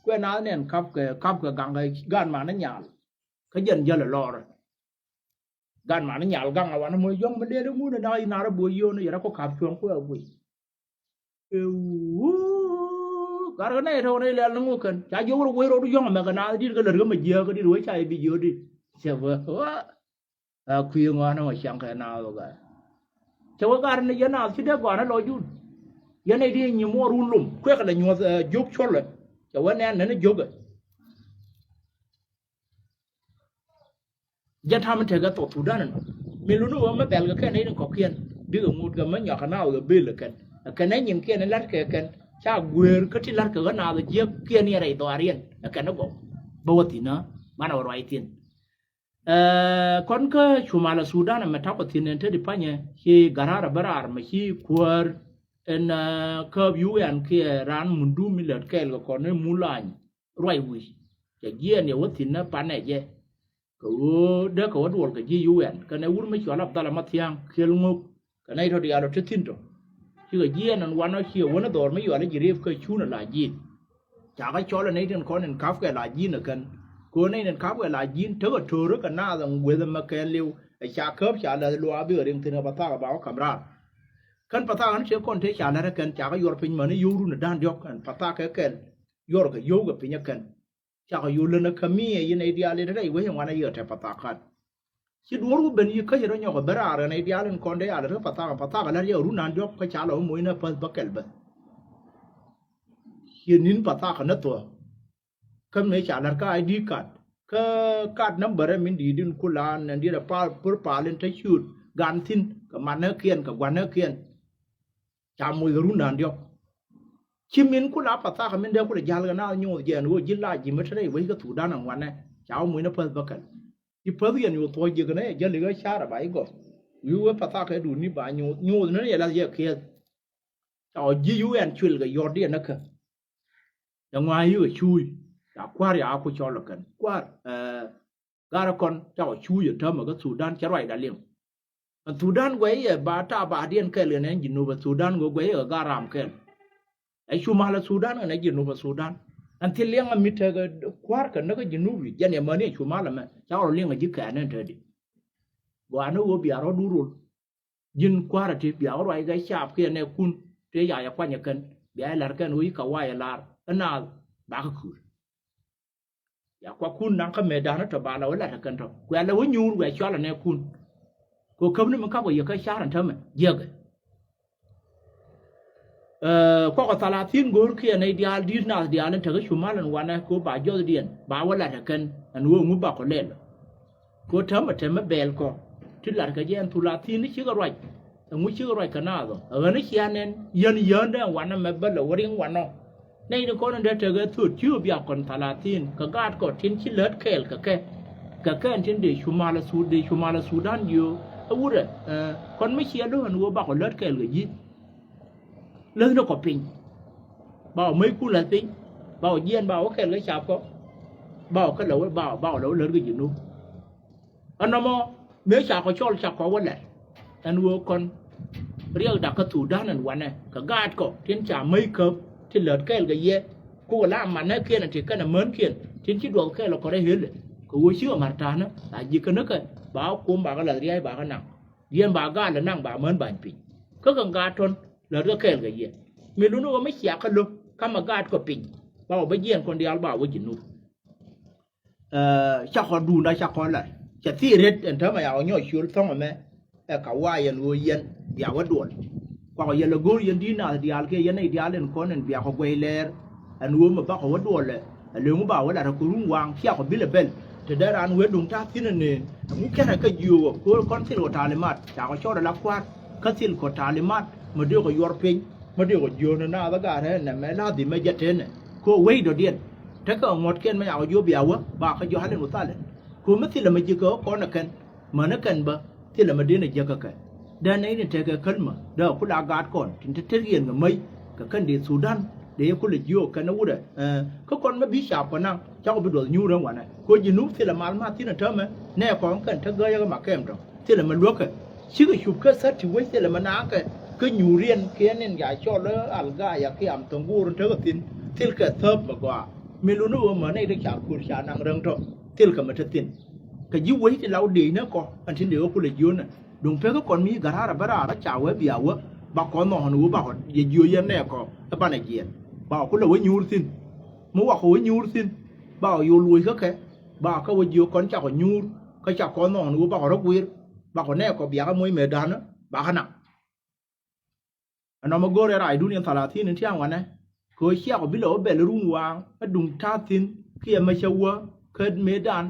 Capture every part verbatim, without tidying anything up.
Kuɛ naath nɛn kap kɛ, kap kɛ gaŋ kɛ gan man ni nyal. Kä jɛn jäl ɛ lɔr. Gan man ni nyal gaŋ a wan mɔ yɔ̱ŋ mi lɛl iŋun ɛ na inar ɛ bo̱o̱ yio̱n yɛrɛ kɔ kap cuɔ̱ŋ kuɛ guic. Ɛ wuu, gat kɛ nɛy tɔ̱ ni lɛl ni ŋu kɛn ca jiök rɔ wec rɔ du yɔ̱ŋ mɛ kɛ naath dit kɛ lät kä mɛ jiääk kä dit wec ca i̱ bi jiöödi. Cɛ wee, ɛ kui̱ ŋɔaani ŋɔ ciaŋ kɛ naath ɔ gat. Cɛ wee gat ni yɛn naath ci dee gɔaa ni lɔcdun. Yɛn nɛy di nyi muɔɔrun lom kuɛk lɛ nyuɔ̱th, ɛ, jiök cuɔlɛ. Cɛ wee nɛn nɛn jiökɛ. Jɛn ta̱a̱ mi tekɛ thok Thudan ɛnɔ. Min luni ɣöö mi bɛl kɛ kɛn nɛy tin kɔ̱kiɛn bikɛ ŋut kɛ mi nyɔak kɛ naath kɛ bil ɛ kɛn. Ɛ kɛn ɛ nyinkiɛn in la̱t kɛ kɛn ca guëër kä ti la̱t kɛ ɣä naath ɛ jiäk kiɛn yɛn rɛy dhɔaariɛn ɛ kɛn ɛ gɔw. Bä wä thi̱n ɣä banɛ wä ruac thi̱n. Ɛ kɔn kä cumalɛ Thudan ɛmɛ ta̱kɔ thi̱n ɛn te di panyɛ ci ga̱ra̱r ɛ bä raar mɛ ci kuäär ɛn, ɛ, käp yuk ɛn kiɛ raan mun dum mi lät kɛɛl kɛ kɔn ɛ mun lany. Ruac wi̱c cɛ jiɛɛn yɛ wä thi̱n ɛ panɛ jɛ. Kɛ ɣöö dee kɛ wä duɔl kɛ ji̱ U N kɛnɛ wur mi cɔal Abdalla Mathiaŋ kiel ŋok kɛ nɛy tɔ̱ diaal ɔ te thi̱n tɔ̱. Cikɛ jiɛɛn ɛn wanɔ ciɛ wänä dhɔr mi yual i̱ ji̱ riep kä cun ɛ la ji̱n. Ca kɛ cɔl ɛ nɛy tin kɔn in ka̱pkɛ la ji̱n ɛ kɛn. Kɛ ɣöö nɛy tin ka̱pkɛ la ji̱n tekɛ to̱o̱rä kɛ naath ɛn gueth ɛmɛ kɛɛliw ɛ ca käp ca la̱th luaak bikɛ riŋ thi̱n kɛ pathak ɛ ba wä ka̱m raar. Kɛn pathak ɛn tëë kɔn tëë ca la̱t ɛ kɛn ca kɛ yuɔr piny mäni yio̱w run ɛ da̱a̱n diɔ̱k ɛn pathak kɛ kɛl yuɔr kɛ yio̱w kɛ piny ɛ kɛn. Cakɔ yol län ɛ kämiɛ yɛn nɛy diaal in rɛy wec in ŋuan a yiëë tɛ pathak kat. Ci duɔ̱ɔ̱r wä ben yi käc rɔ nyɔk ɛ ben raar ɛ nɛy diaal in kɔn dee a lät kä pathak, pathak ɛ lät yɛ run an diɔ̱k kä ca lɔ wä moc nä päth bä kɛl bä. Ciɛ ni̱n pathak ɛ nä thuɔ̱k. Kä mëë ca lät kä I D kat kä kat nambärɛ min di̱i̱t in kula nɛn diet ɛ pal pur pal in te ciöt gan thi̱n kɛ man nä kiɛn kɛ gua̱n nä kiɛn. Ca moc kɛ run da̱a̱n diɔ̱k. Ci min kula pathak min dee kulɛ ja̱l kɛ naath nyoth jɛ ɛn ɣöö ji̱ lac ji̱ mi te rɛy wec kä Thudan ɛŋuanɛ ca wä mucnä päth bäkɛl. Ci päth yɛn yoth thuɔ̱c jiäk kɛnɛ yɛ jäl ikä ca̱rä ba i̱ gɔ̱r wi̱i̱ wee pathak kɛ duun ni ba nyoth nyoth ni yɛ lath yɛ kiɛth. Ca ɣɔ̱ ji̱ yu ɛn cuil kɛ yɔ̱r diɛn näkä. Yɛ ŋua̱a̱c yikɛ cuuc ca kua̱r ya ku cɔl kɛn kua̱r. Ɛ, garɛ kɔn ca ɣɔ̱ cuuc ɛ täämɛ kä Thudan cɛ ruacda liŋ. Ɛn Thudan guɛy yɛ ba ta̱a̱ ba diɛn kɛl kɛn ɛn Jinub ɛ Thudan guɛy guɛy yɛ kä gar ram kɛl. Ɛ cumalɛ Thudan kɛn ɛ Jinub ɛ Thudan. Ɛn thil liɛŋ ɛ mi tekɛ kua̱r kɛn näkä Jinub i̱ jɛn yɛ mäni ɛ cumalɛ mɛ ca ɣɔ̱ liŋ ɛ ji̱ kɛɛn ɛn te di. Gɔaa ni ɣöö bia rɔ̱ dur rol. Ji̱n kua̱rä ti bia wä ruac kɛ caap kiɛ nɛ kun ti ca yɛ kuany kɛn bia yɛ la̱r kɛn wä yi kɛ wa̱a̱ yɛ la̱r ɛ naath bakä kuur. Ya kuakun naŋ kä mëëdan tɔ ba la wä la̱r kɛn tɔ kuɛ la wä nyuur wɛ cualɛ nɛ kun. Kɛ käp ni mi kap kɛ yɛ kä ca̱r ɛn tämɛ jiäkɛ. Ɛ, kuakɔ thalathin go̱o̱r kiɛ nɛy diaal di̱t naath diaal in tekɛ cumal ɛn wanɛ kɛ ɣöö ba jɔthdiɛn ba wä lat ɛ kɛn ɛn ɣöö ŋu bakɔ lɛl. Kɛ ɣöö täämɛ tɛmɛ bɛɛl kɔ ti lat kɛ jɛ ɛn thalathin ni cikɛ ruac. Ɛŋu cikɛ ruac kɛ naath ɔ ɛ ɣän i̱ cia nɛn yän yändɛ ɛn wanɛ mɛ bä lɛ wä riŋ wanɔ. Nɛy ni kɔn in dee tekɛ thöt ci ɣä bia kɔn thalathin kɛ gaatkɔ tin ci lät kɛɛl kɛ kɛ. Kɛ kɛn tin dee cumalɛ Thud dee cumalɛ Thudan jiö. Ɛ wurɛ, ɛ, kɔn mi cia lo̱k ɛn ɣöö bakɔ lät kɛɛl kɛ ji̱. Läthnä kɔ piny. Ba wä mäckun la̱th piny ba wä jiɛɛn ba wä kɛl kä cap kɔ. Ba wä kä lɛ wä ba wä ba wä lɛ wä lät kä Jinub. Ɛnɔmɔ mëë ca kɔ cɔl ca kɔ wä lɛr. Ɛn ɣöö kɔn riɛkda kä Thudan ɛn wanɛ kɛ gaatkɔ tin ca mäc käp ti lät kɛɛl kɛ yɛ. Kukɛ la manɛ kiɛn ti kɛnɛ mänkiɛn tin ci duɔth kɛɛl kɔ rɛy ɣelɛ kɛ ɣöö cikɛ ma̱r ta̱a̱nä a ji̱ kä näkɛ ba wä kum ba kä la̱th ria̱a̱c ba kä naŋ. Diɛn ba gaat lɛ naŋ ba män ba̱ny piny kä kɛ gaat tɔ̱n lät kɛ kɛɛl kɛ yɛ. Mi luni ɣöö mi ciakä lo̱k kamɛ gaatkɔ piny ba wä bä jiɛɛn kɔn diaal ba wä Jinub. Ɛ, cakɔ duunda cakɔ lar cɛ thii ret ɛn täämɛ ya wä nyɔk ciöl thɔ̱ŋ ɛmɛ. Ɛ ka wa̱a̱ yɛn ɣöö yɛn bia wä duɔl. Kuakɔ yɛl ɛ go̱o̱r yɛn di̱i̱t naath diaal kiɛ yɛn nɛy diaal ɛn kɔn ɛn bia kɔ guɛy lɛɛr. Ɛn ɣöö mi bakɔ wä duɔlɛ ɛ löŋ ba wä lat ɛ kɛ run waŋ ciakɔ bilɛ bɛl. Te dee raan wee duŋ ta̱a̱ thi̱n ɛ neen ɛŋu kɛnɛ kä jiööwä ko̱r kɔn thil kɔ talimat cakɔ cɔɔt ɛ la kua̱r. Kä thil kɔ talimat mi dee kɔ yuɔr piny mi dee kɔ jiöönä naath ɛ ga̱a̱r ɛ nɛmɛ la̱th dhimɛ jɛ tenɛ. Ko̱ wec dɔ̱diɛn tekɛ ŋuɔ̱tkiɛn mɛ yakɔ jiöp bia wä ba kä jɔ̱a̱l ɛn wä thalɛ. Ko̱ mi thilɛ mɛ ji̱ kɛ ɣä kɔn ɛ kɛn mänä kɛn bä thilɛ mɛ den ɛ jiäkä kɛ. Dee nɛy ni tekɛ kälmä dee ɛ kula gaat kɔn tin te tet yɛn kɛ mäc kɛ kɛn dee Thudan dee yɛ kulɛ jiöök kɛn ɛ wurɛ. Ɛ, kä kɔn mɛ bi caap kɔ naŋ cakɔ bi duɔth nyuur ɛn wanɛ ko̱ Jinub thilɛ mal math thi̱n ɛ täämɛ. Nɛ kɔn kɛn te gääcä kɛ ma kɛm tɔ̱ thilɛ mɛ luäkɛ. Cikɛ cup kä thäti wec thilɛ mɛ naaŋkɛ kä nyuuriɛn kiɛn in ca cɔl ɛ algaya kiɛ am thäŋ go̱o̱r in tekɛ thi̱n. Thilkɛ thäp mɛ gɔaa. Min luni ɣöö mɛ nɛy ti ca ko̱r ca naŋ rɛŋ tɔ. Thilkɛ mɛ te thi̱n. Kɛ ji̱ wec ti la wä dëëcnɛ kɔ ɛn tin dee wä kulɛ jiöönɛ. Duŋ pek kɔn mi garaar a bä raar a ca wee bia wä. Ba kɔn nhɔk ni wä ba kɔ yɛ jiö yɛn nɛ kɔ ɛ banɛ jiɛn. Ba kɔ kulɛ wä nyuur thi̱n. Mi wakɔ wä nyuur thi̱n. Ba kɔ yol luɔc kä kɛ. Ba kɔ wä jiö kɔn ca kɔ nyuur. Kä ca kɔn nhɔk ni wä ba kɔ rɔ guir. Ba kɔ nɛ kɔ biakä moc mëë da̱n. Ba kɔ naŋ. Ɛnɔmɔ go̱o̱rɛ raacdun in thalathin in tiaŋ wanɛ. Kɛ ɣöö ciakɔ bi lɛ wä bɛl run waaŋ ɛ duŋ ta̱a̱ thi̱n kiɛ mɛ cɛ wä kä mëëdan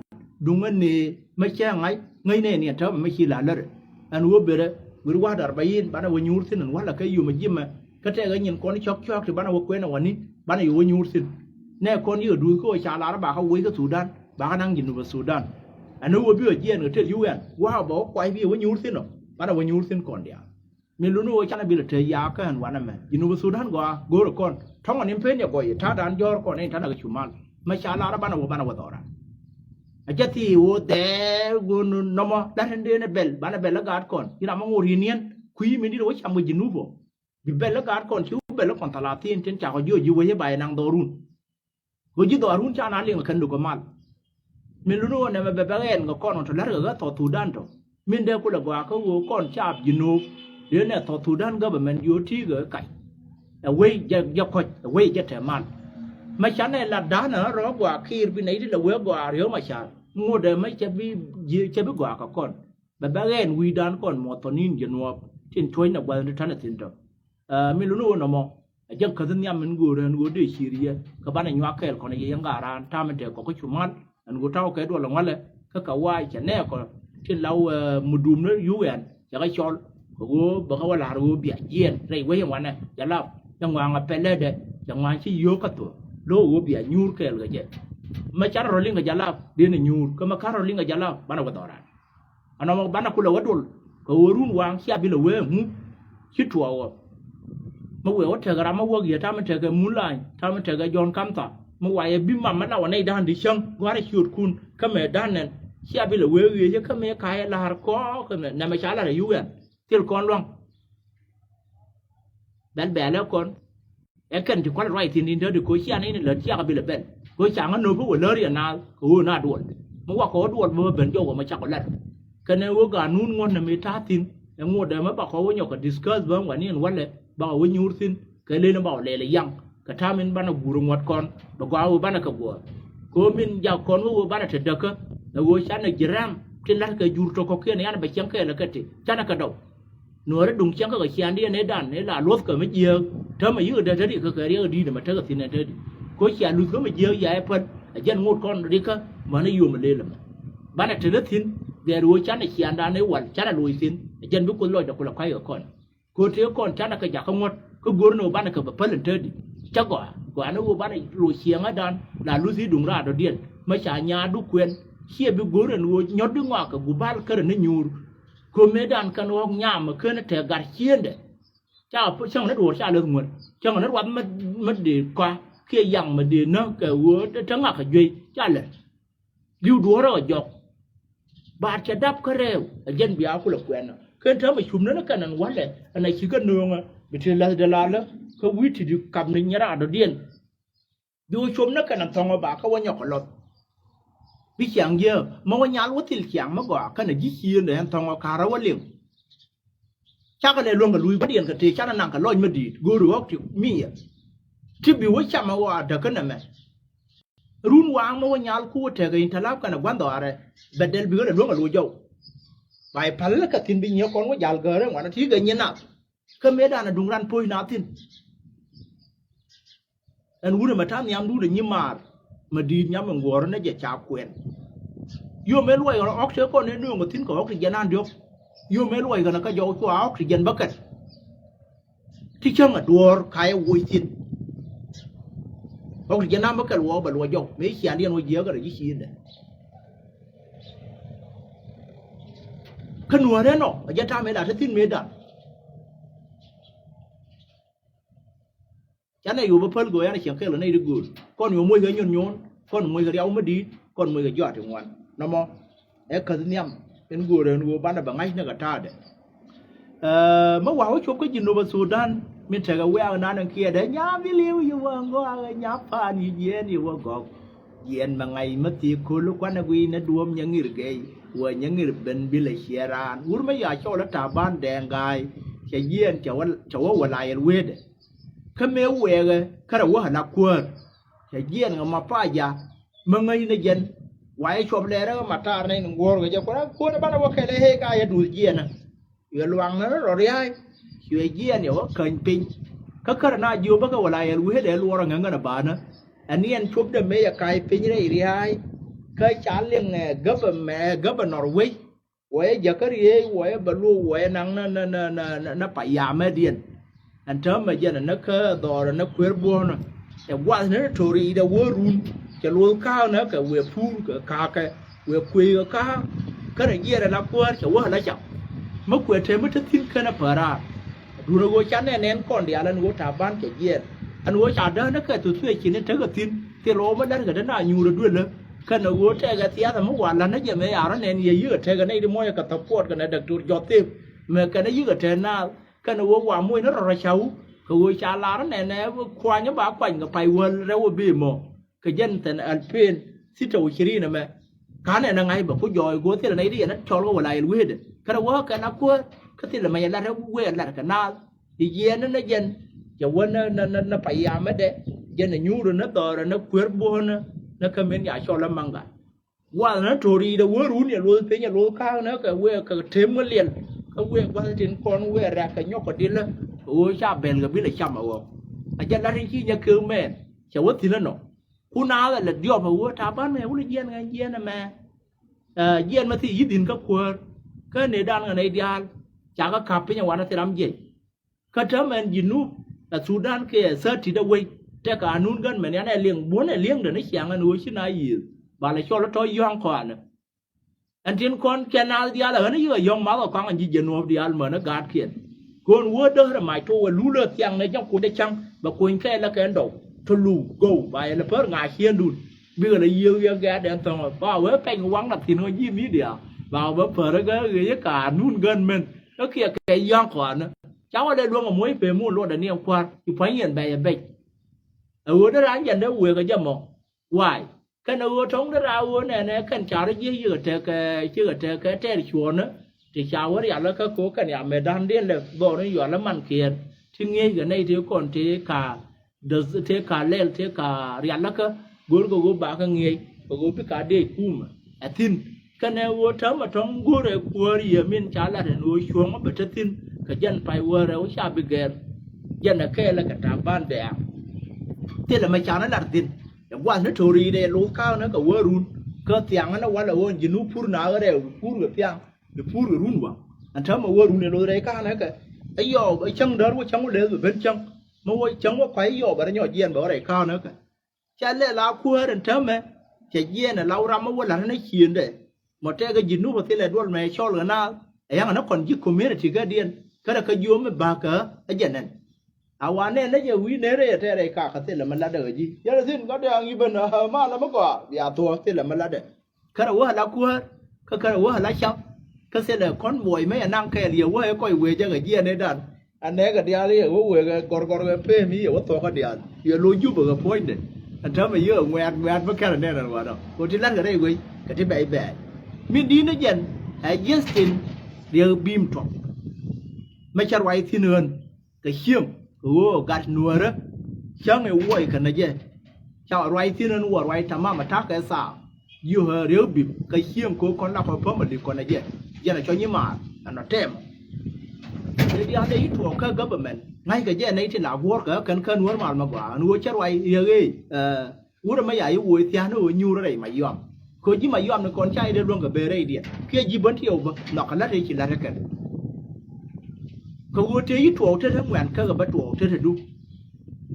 duŋ ɛ nëë mɛ cɛ ŋa̱c ŋäcnɛ in yɛn täämɛ mɛ ci la lärɛ. Ɛn ɣöö berɛ wi̱r wa̱a̱ dar ba yin banɛ wä nyuur thi̱n ɛn wa̱lɛ kɛ yom ɛ ji̱mɛ kä tɛkɛ nyin kɔn cɔ̱k cɔ̱k ti banɛ wä kuɛn ɛ wani banɛ yɛ wä nyuur thi̱n. Nɛ kɔn yikɛ duuth kä ɣöö ca lar ɛ bakä woc kä Thudan bakä naŋ Jinub ɛ Thudan. Ɛn ɣöö bi ɣä jiɛɛn kɛ tël yuk ɛn wa̱a̱ bɛ wä kuay bi yɛ wä nyuur thi̱n ɔ banɛ wä nyuur thi̱n kɔn diaal. Min luni ɣöö canɛ bilɛ te yaak kä ɛn wanɛ mɛ Jinub Sudan gɔaa go̱o̱rɛ kɔn tɔ̱ŋɔ nin pen yɛ gɔy ta̱a̱dan jɔ̱ɔ̱r kɔn in ta̱nɛ kɛ cu mal. Mɛ ca lar banɛ wä banɛ wä dhɔra. A cɛ thii ɣöö dhɛɛ ɣöö nɔmɔ la rin dee ni bɛl banɛ bɛl ɛ gaat kɔn in ram ɛ ŋo̱r in niɛn kui̱ min dit ɛ wä cam kɛ Jinub ɔ. Bi bɛl ɛ gaat kɔn ci wä bɛl ɛ kɔn thalathin tin cakɔ jiɔ ji̱ wecä ba yɛ naŋ dhɔrun. Kɛ ji̱ dhɔaarun ca na liŋ kɛn dukɛ mal. Min luni ɣöö nɛmɛ bɛ bɛ ɣɛɛn kɛ kɔn ɣɔn tɔ la̱rkɛ ɣä South Sudan tɔ. Min dee kulɛ gɔaa kä ɣöö kɔn caap Jinub dee nɛ South Sudan government jiö ti̱i̱ kɛ kac. Ɛ wec jɛ jɛ kɔc ɛ wec jɛ tɛ mal. Mɛ canɛ la da̱a̱n ɛ rɔ gɔaa kiir bi nɛy ti lɛ wee gɔaa riöm a ca̱r ŋot ɛ mɛ cɛ bi ji̱ cɛ bi gɔaa kɛ kɔn. Bɛ bɛ ɣɛɛn wi̱i̱dan kɔn muɔth tɔ ni̱n jɛ nuɔɔp tin tuɔ̱cnɛ gua̱th ni ta̱nɛ thi̱n tɔ. Ɛ min luni ɣöö nɔmɔ ɛ jɛn käth nhiam min göörä ɛn ɣöö dee ciëër yɛ kä banɛ nyuak kɛɛl kɔn ɛ yɛ yɛn gaat raan ta̱a̱ min tɛk kɔk kä cu mal ɛn ɣöö ta̱a̱ kɛ duɔl ɛ ŋualɛ kä kɛ wa̱a̱ cɛ nɛɛkɔ tin la ɛ mudum ni yuk ɛn cɛ kɛ cɔl kɛ ɣöö bɛ kɛ wä la̱r ɣöö bia jiɛɛn rɛy wec ɛn wanɛ jɛ lap cɛ ŋua̱a̱ŋ ɛ pɛlɛdɛ cɛ ŋua̱a̱ŋ ci yio̱o̱k kä thuɔ̱k lo̱k ɣöö bia nyuur kɛɛl kɛ jɛ. Mɛ car rɔ liŋ kɛ jɛ lap dee ni nyuur kä mɛ kar rɔ liŋ kɛ jɛ lap banɛ wä dhɔran. Anɔmɔ banɛ kulɛ wä dol kɛ ɣöö run waaŋ cia bi lɛ wee ŋu ci tuɔɔk ɔ. Mi wëë wä tekɛ ram mi wäk yɛ ta̱a̱ mi tekɛ mun lany ta̱a̱ mi tekɛ Jɔ̱ɔ̱n Kamtha mi wayɛ bi mam mi la wä nɛy da̱a̱n di cäŋ gua̱a̱r ciöötkun kä mëë da̱a̱n nɛn cia bi lɛ wee ɣiecä kä mëë ka̱a̱cä la̱r kɔɔk kä nɛmɛ ca la̱r ɛ yuk ɛn thil kɔn lua̱ŋ. Bɛl bɛɛlɛ kɔn ɛ kɛn ti kual ruac thi̱n tin dädi ko̱ cia ni ni lät ciakɛ bilɛ bɛl ko̱ ca ŋä nöp wä lär yɛ naath kɛ ɣöö na duɔl mi wakɔ wä duɔl bä ben jɔwä mɛ cakɔ lat. Kɛnɛ ɣöö ganun ŋuɔ̱t nɛ mi ta̱a̱ thi̱n ɛ ŋot dɛ mɛ bakɔ wä nyɔk kɛ discuss bä ŋuani ɛn walɛ bakɔ wä nyuur thi̱n kɛ leni bakɔ lɛl yaŋ kɛ ta̱a̱ min banɛ guur ŋuɔ̱t kɔn bɛ gɔaa ɣöö banɛ kɛ guɔ̱ɔ̱r. Kɛ ɣöö min jak kɔn wä ɣöö banɛ te däkä ɛ ɣöö canɛ ji̱ rɛm tin la̱t kɛ jur tɔk kɔ̱kiɛn yan bɛ cieŋ kɛɛl ɛ kɛ ti canɛ kɛ dɔw. Nuɔ̱ɔ̱ri duŋ cäŋ kä kɛ ciaŋdiɛn ëë dan ëë la luɔ̱thkɛ mi jiääk. Täämɛ yikɛ dee te ri kä kɛ riɛk di̱i̱t ɛmɛ tekɛ thi̱n ɛn te di. Ko̱ cia luthkä mi jiääk yaɛ päl ɛ jɛn ŋot kɔn rikä mäni yom ɛ leel ɛmɛ. Banɛ te lä thi̱n gɛɛr ɣöö canɛ ciaŋdan ëë wal canɛ loc thi̱n ɛ jɛn bi Kuoth lɔcdɛ kulɛ kua̱c kɛ kɔn. Ko̱ tëë kɔn canɛ kɛ jakä ŋuɔ̱t kä go̱r ni ɣöö banɛ kɛ bɛ päl ɛn te di. Cä gɔaa gɔaa ni ɣöö banɛ loc ciaŋädan la luth i̱ duŋ raadɔ̱diɛn. Mä ca nyaatdu kuɛn ciɛ bi go̱r ɛn ɣöö nyɔ̱tdi ŋɔakɛ gubal kärɛ ni nyuur. Ko̱ mëëdan kɛn ɣɔ̱k nyam ɛ ken ɛ tɛk gat ciëëndɛ. Ca cäŋ ni duɔ̱ɔ̱r ca läth ŋuäl cäŋ ni ruath mä dee kɔa kiɛ yaŋ mä dee näk kɛ ɣöö te ŋak kɛ juey ca lät. Li̱w duɔ̱ɔ̱r ɛ jɔk. Baar cɛ dap kä rɛɛw ɛ jɛn bia kulɛ kuɛn ɔ ken täämɛ cupnä ni kɛn ɛn walɛ ɛn a ci kä nööŋä bi te läthdɛ lalä kä wi̱i̱ ti̱t kap ni nyɛ raadɔ̱diɛn. Bi wä cop ni kɛn ɛn thɔ̱ŋ ɔ ba kä wä nyɔk kɛ lɔth. Bi ciaŋ jiääk mä wä nyal wä thil ciaŋ mä gɔaa kɛnɛ ji̱ ciëëndɛ ɛn thɔ̱ŋ ɔ ka̱rä wä liŋ. Cakɛ lɛ luäŋ kɛ luc bädiɛn kɛ tëë canɛ naŋ kɛ lɔc mä di̱i̱t go̱o̱ri ɣɔ̱k ti mi̱i̱ yɛ. Ti bi wä cam ɛ ɣɔaa däkä nɛmɛ. Run waaŋ mä wä nyal ku wä tekɛ in te la̱p kɛnɛ gua̱n dhɔaarɛ bɛ dɛl bikɛ lɛ luäŋ kɛ luc jɔw. Ba i̱ päl kɛ thi̱n bi nyiee kɔn wä jal gäärä ŋuanä ti kɛ nyin nath. Kä mëëdan a duŋ ran po̱c na thi̱n. Ɛn wut ɛmɛ ta̱a̱ nhiamdun ɛ nyimaar mɛ di̱i̱t nyam in guɔ̱ɔ̱r ni jɛ ca kuɛn. Yom ëë luɔc ɣän ɣɔ̱k tëë kɔn ëë nööŋ ɛ thi̱n kɛ ɣɔ̱k ti jiɛn an diɔ̱k. Yom ëë luɔc ɣän ɛ kä jɔw cua ɣɔ̱k ti jiɛn bäkɛt. Ti cäŋ ɛ duɔ̱ɔ̱r ka yɛ woc thi̱n. Ɣɔ̱k ti jiɛn an bäkɛt wä bɛ luɔc jɔw mëë ciaŋdiɛn wä jiääk ɛ rɛ ji̱ ciëëndɛ. Kä nuäärä nɔ a jɛ ta̱a̱ mëë la te thi̱n mëëdan. Canɛ yo̱o̱p a päl go̱o̱r yan a cieŋ kɛl kɛ nɛy ti gööl kɔn yo̱o̱p moc kɛ nyun nyuun kɔn moc kɛ riaw mi di̱i̱t kɔn moc kɛ jɔaat ti ŋuan. Nɔmɔ ɛ käth nhiam in gööl ɛn ɣöö banɛ bɛ ŋa̱c ni kɛ ta̱a̱dɛ. Ɛ mä wa̱a̱ wä cop kä Jinub Sudan. Min tekɛ wiak nan in kiɛt ɛ nya bi liw yi wä ŋɔak ɛ nya pan yi jiɛn yi wä gɔk. Jiɛn mɛ ŋa̱c mɛ thik kol kuanɛ guiy nɛ duɔ̱ɔ̱m nyɛ ŋir gɛy wä nyɛ ŋir ben bilɛ ciɛ raan wur mɛ ya cɔl ɛ ta̱a̱ ban dɛɛŋ ga̱a̱y. Cɛ jiɛn cɛ wä wä la yɛl wetdɛ. Kä mëë wɛɛkɛ kärɛ wä ala kuäär. Cɛ jiɛn ŋä ma pa ja mɛ ŋäc ni jɛn. Wa yɛ cuɔp lɛɛrɛ ma taar nɛy ni ŋuɔ̱ɔ̱r kɛ jɛ kuäär kuäär banɛ wä kɛlɛ hee ka yɛ duuth jiɛn ɛ. Cuɛ luaŋni rɔ ria̱a̱c cuɛ jiɛɛn yɛ wä käny piny. Kä kärɛ na jiöpä kɛ wä la yɛl wee lɛ luɔrä ŋäŋä na banä. Ɛ niɛn cuɔpdɛ mëë yɛ ka̱a̱c piny rɛy ria̱a̱c. Kä ca liŋ ɛ gäbä mɛ gäbä nɔr wec. Wä yɛ jäkä riëëc wä yɛ bɛ luɔk wä yɛ naŋ na na na na na pa yamɛ diɛn. Ɛn täämɛ jɛn ɛ näk kä dhɔrɛ näk kuer buɔ̱nä. Cɛ guath ni ni to̱ri i̱dɛ wä run cɛ luɔth ka̱a̱k näk kɛ wëë pur kɛ ka̱a̱kɛ wëë kuëy kɛ ka̱a̱k. Kärɛ jiɛɛr ɛ la kuäär cɛ wä ɛ la cam. Mi kuɛ tëë mi te thi̱n känɛ päär raar. Duundɛ ɣöö ca nɛn nɛn kɔn diaal ɛn ɣöö ta̱a̱ ban cɛ jiɛɛr. Ɛn ɣöö ca däändä kɛ thuthuɛ ci ni tekɛ thi̱n thil ɣɔw mi la̱rkɛ te na nyuurɛ duelä. Kɛnɛ ɣöö tɛkɛ thiathɛ mi wa la̱t ni jɛ mëë ya̱r ɔ nɛn yɛ yi̱kɛ tekɛ nɛy ti muɔ̱ɔ̱c kɛ thapuɔt kɛnɛ däktor jɔth thep. Mëë kɛnɛ yi̱kɛ te naath. Kɛnɛ ɣöö wa moc ni rɔ̱rɔ ca̱w kɛ ɣöö ca lar nɛnɛ kuany ba kuany kɛ pay wäl rɛw ɛ bi mɔ. Kɛ jɛn thin alpin thita wa cirin ɛmɛ. Ka̱n ɛn ɛ ŋa̱c bɛ ku jɔɔc go̱o̱r thilɛ nɛy ti yɛn ɛ cɔl kɛ wä la yɛl wecdɛ kɛnɛ wä kɛn a kuäär. Kä thilɛ mɛ yɛ lat ɛ wee lat kɛ naath. I̱ jiɛɛn ni nɛ jɛn cɛ wä nɛ nɛ nɛ pay yamɛ dɛ. Jɛn ɛ nyuurä nɛ dhɔrɛ nɛ kuer buɔ̱ɔ̱nä nɛ kä min ya cɔl ɛ maŋga. Guath nä to̱r yi̱dɛ wä run yɛ luɔth piny yɛ luɔth ka̱a̱k nä kɛ wëë kɛ tem ŋä liɛl. Kä wëë guath tin kɔn wëë rɛk kɛ nyɔk kɛ dilä kɛ ɣöö ca bɛl kɛ bilɛ cam ɛ ɣɔk. A jɛ lat in ci nyɛ kek mɛɛn cɛ wä thi̱n ɛnɔ. Kun a ɣɛ lɛ diɔp ɛ ɣöö ta̱a̱ ban mɛ wulɛ jiɛn ŋɛ jiɛn ɛmɛ. Jiɛn mɛ thi yi̱ dhi̱n kä kuäär kä nëëdan ŋɛ nɛy diaal. Ca kä ka̱p piny ɛ wanɛ thi ram jiɛc. Kä täämɛ ɛn Jinub ɛ Thudan kɛ thätit ɛ wec. Tɛk anun gän mɛn yan ɛ liŋ buɔ̱n ɛ liŋdɛ ni ciaŋ ɛn ɣöö ci na yiëëth ba lɛ cɔl ɛ tɔ̱ yɔ̱a̱ŋ kɔanɛ. Ɛn tin kɔn kɛ naath diaal ɛ ɣän ɛ yikɛ yɔ̱ŋ math ɛ kɔaŋ ɛn ji̱ jɛ nuɔ̱ɔ̱p diaal män ɛ gaatkɛ. Kön wä däär ɛ mac to̱k ɛ lulä thiaŋ nɛ cäŋ kuɔt ɛ cäŋ bɛ kony kɛɛl ɛ kɛn dɔw. Tɔ luk go̱w ba yɛ lɛ pär ŋa̱c ciëndun. Bikɛ lɛ yiëëk yɛ gɛ̈t ɛn thɔ̱ŋ ɛ ba wee pɛny waŋ na thi̱n ɣä ji̱ midia ba wee bä pär ɛ gɛ ɣëë yɛ ka anun gän mɛn. Kä kiɛ kɛ yɔ̱a̱ŋ kɔanɛ ca wä lɛ luäŋ ɛ muɔ̱c pee mun luɔtdɛ ni ɛn kua̱r ci pua̱ny yɛn bɛc ɛ bɛc. Ɛ ɣöö dee raan jɛn dee wëë kɛ jɛ mɔ waay kɛn ɛ ɣöö tɔ̱ŋ dee raan ɣöö nɛnɛ kɛn carä ji̱ yikɛ tekɛ cikɛ tekɛ tɛɛr cuɔ̱ɔ̱nä. Ti ca wä rialä kä ko̱ kɛn ya mɛtda̱ndiɛn lɛ dhɔr in yualä mankiɛn ti ŋi̱eeckɛ nɛy ti kɔn ti ka däth tëë ka lɛl tëë ka rialakä. Go̱rkɛ ɣöö bakä ŋi̱eec kɛ ɣöö bikɛ a dëëc kumɛ ɛ thi̱n. Kɛnɛ ɣöö täämɛ tɔ̱ŋ go̱rɛ kuäär yɛ min ca lat ɛn ɣöö cuɔ̱ŋ ɔ bɛ te thi̱n kɛ jɛn pay wäärɛ wä ca bi gɛr. Jɛn ɛ kɛɛl ɛ kɛ ta̱a̱ ban dɛɛŋ. Thilɛ mɛ canɛ lat thi̱n ɛ gua̱th ni to̱ri dɛ lo̱th ka̱a̱k ni kɛ wäärun. Kä thiaŋä ni walɛ ɣöö ji̱ nu pur na ɣä rɛw pur kɛ thiaŋ. Bi pur kɛ run waŋ ɛn täämɛ wäärun ɛ lo̱th rɛy ka̱a̱k ni kɛ ɛ yɔɔk ɛ cäŋ däär wä cäŋ wä leth bɛ ben cäŋ. Mi wä cäŋ wä kua̱c yɔɔk bɛ rɛ nyɔk jiɛn bɛ wä rɛy ka̱a̱k ni kɛ. Ca lɛl a kuäär ɛn täämɛ cɛ jiɛɛn ɛ la wä ram mi wä la̱t ni ciëndɛ. Mɔ tɛkɛ ji̱ nup ɛ thilɛ duɔl mɛ cɔl kɛ naath ɛ ya̱ŋ ɛ ni kɔn ji̱ community kädiɛn kärɛ kä jiöm mi ba̱kä ɛ jɛ nɛn. A wa nɛn ni jɛ wi̱i̱ nërɛ yɛ tɛɛrɛ ika kä thilɛ mi latdɛ kä ji̱ yɛn ɛ thi̱n kä dɛ̈ɛ̈ŋ i̱ ben ɛ mal ɛ mi gɔaa bia thuɔ̱ɔ̱k thilɛ mi latdɛ. Kärɛ wä ala kuäär kä kärɛ wä ala cam. Kä thilɛ kɔn buɔy mëë yɛ naŋ kɛɛl yɛ wä ɛ kɔc wëë jɛ kɛ jiɛɛn ëëdan. Anɛɛkɛ diaal yɛ wä wëë kɛ gɔrgɔr kɛ pëm i̱ yɛ wä thuɔ̱kä diaal yɛ lo̱c jupä kɛ puɔ̱nydɛ. Ɛn täämɛ yɛ ŋuɛ̈t ŋuɛ̈t bä kɛn anɛn ɛn wanɔ kɛ ti la̱tkɛ rɛy wec kɛ ti bɛ̈c bɛ̈ɛ̈c. Min di̱t ni jɛn ɛ jiɛth tin riɛk bi̱i̱m tuɔ̱k. Mɛ cɛ ruac thi̱n ɣän kɛ cieŋ kɛ ɣöö gat nuäärä. Cäŋ i̱ wuɔc kɛnɛ jɛ. Ca ruac thi̱n ɛn wä ruac tamam ɛ ta̱kɛ thaak. Ji̱ ɣä riek bip kɛ cieŋ kɛ ɣöö kɔn la kɔ family kɔnɛ jɛ. Jɛn ɛ cɔ nyimaar ɛn ɔ tɛm. Ëë diaal dee i̱ tuɔɔk kä government ŋa̱ckɛ jɛ nɛy ti la guɔ̱ɔ̱rkɛ ɣä kɛn kä nuäär mal mɛ gɔaa ɛn ɣöö cä ruac riek ëë. Wut ɛmɛ ya i̱ woc thia̱a̱n i̱ ɣöö nyuur rɛy Mayɔam. Kɛ ɣöö ji̱ Mayɔam ni kɔn ca i̱ dee luäŋ kɛ ben rɛydiɛn kiɛ ji̱ bän ti ɣöö bä nhɔk kɛ la̱t i̱ ci la̱t ikɛn. Kɛ ɣöö tëë i̱ tuɔɔk tetdä ŋuɛ̈n kä kɛ bä tuɔɔk tetdä du.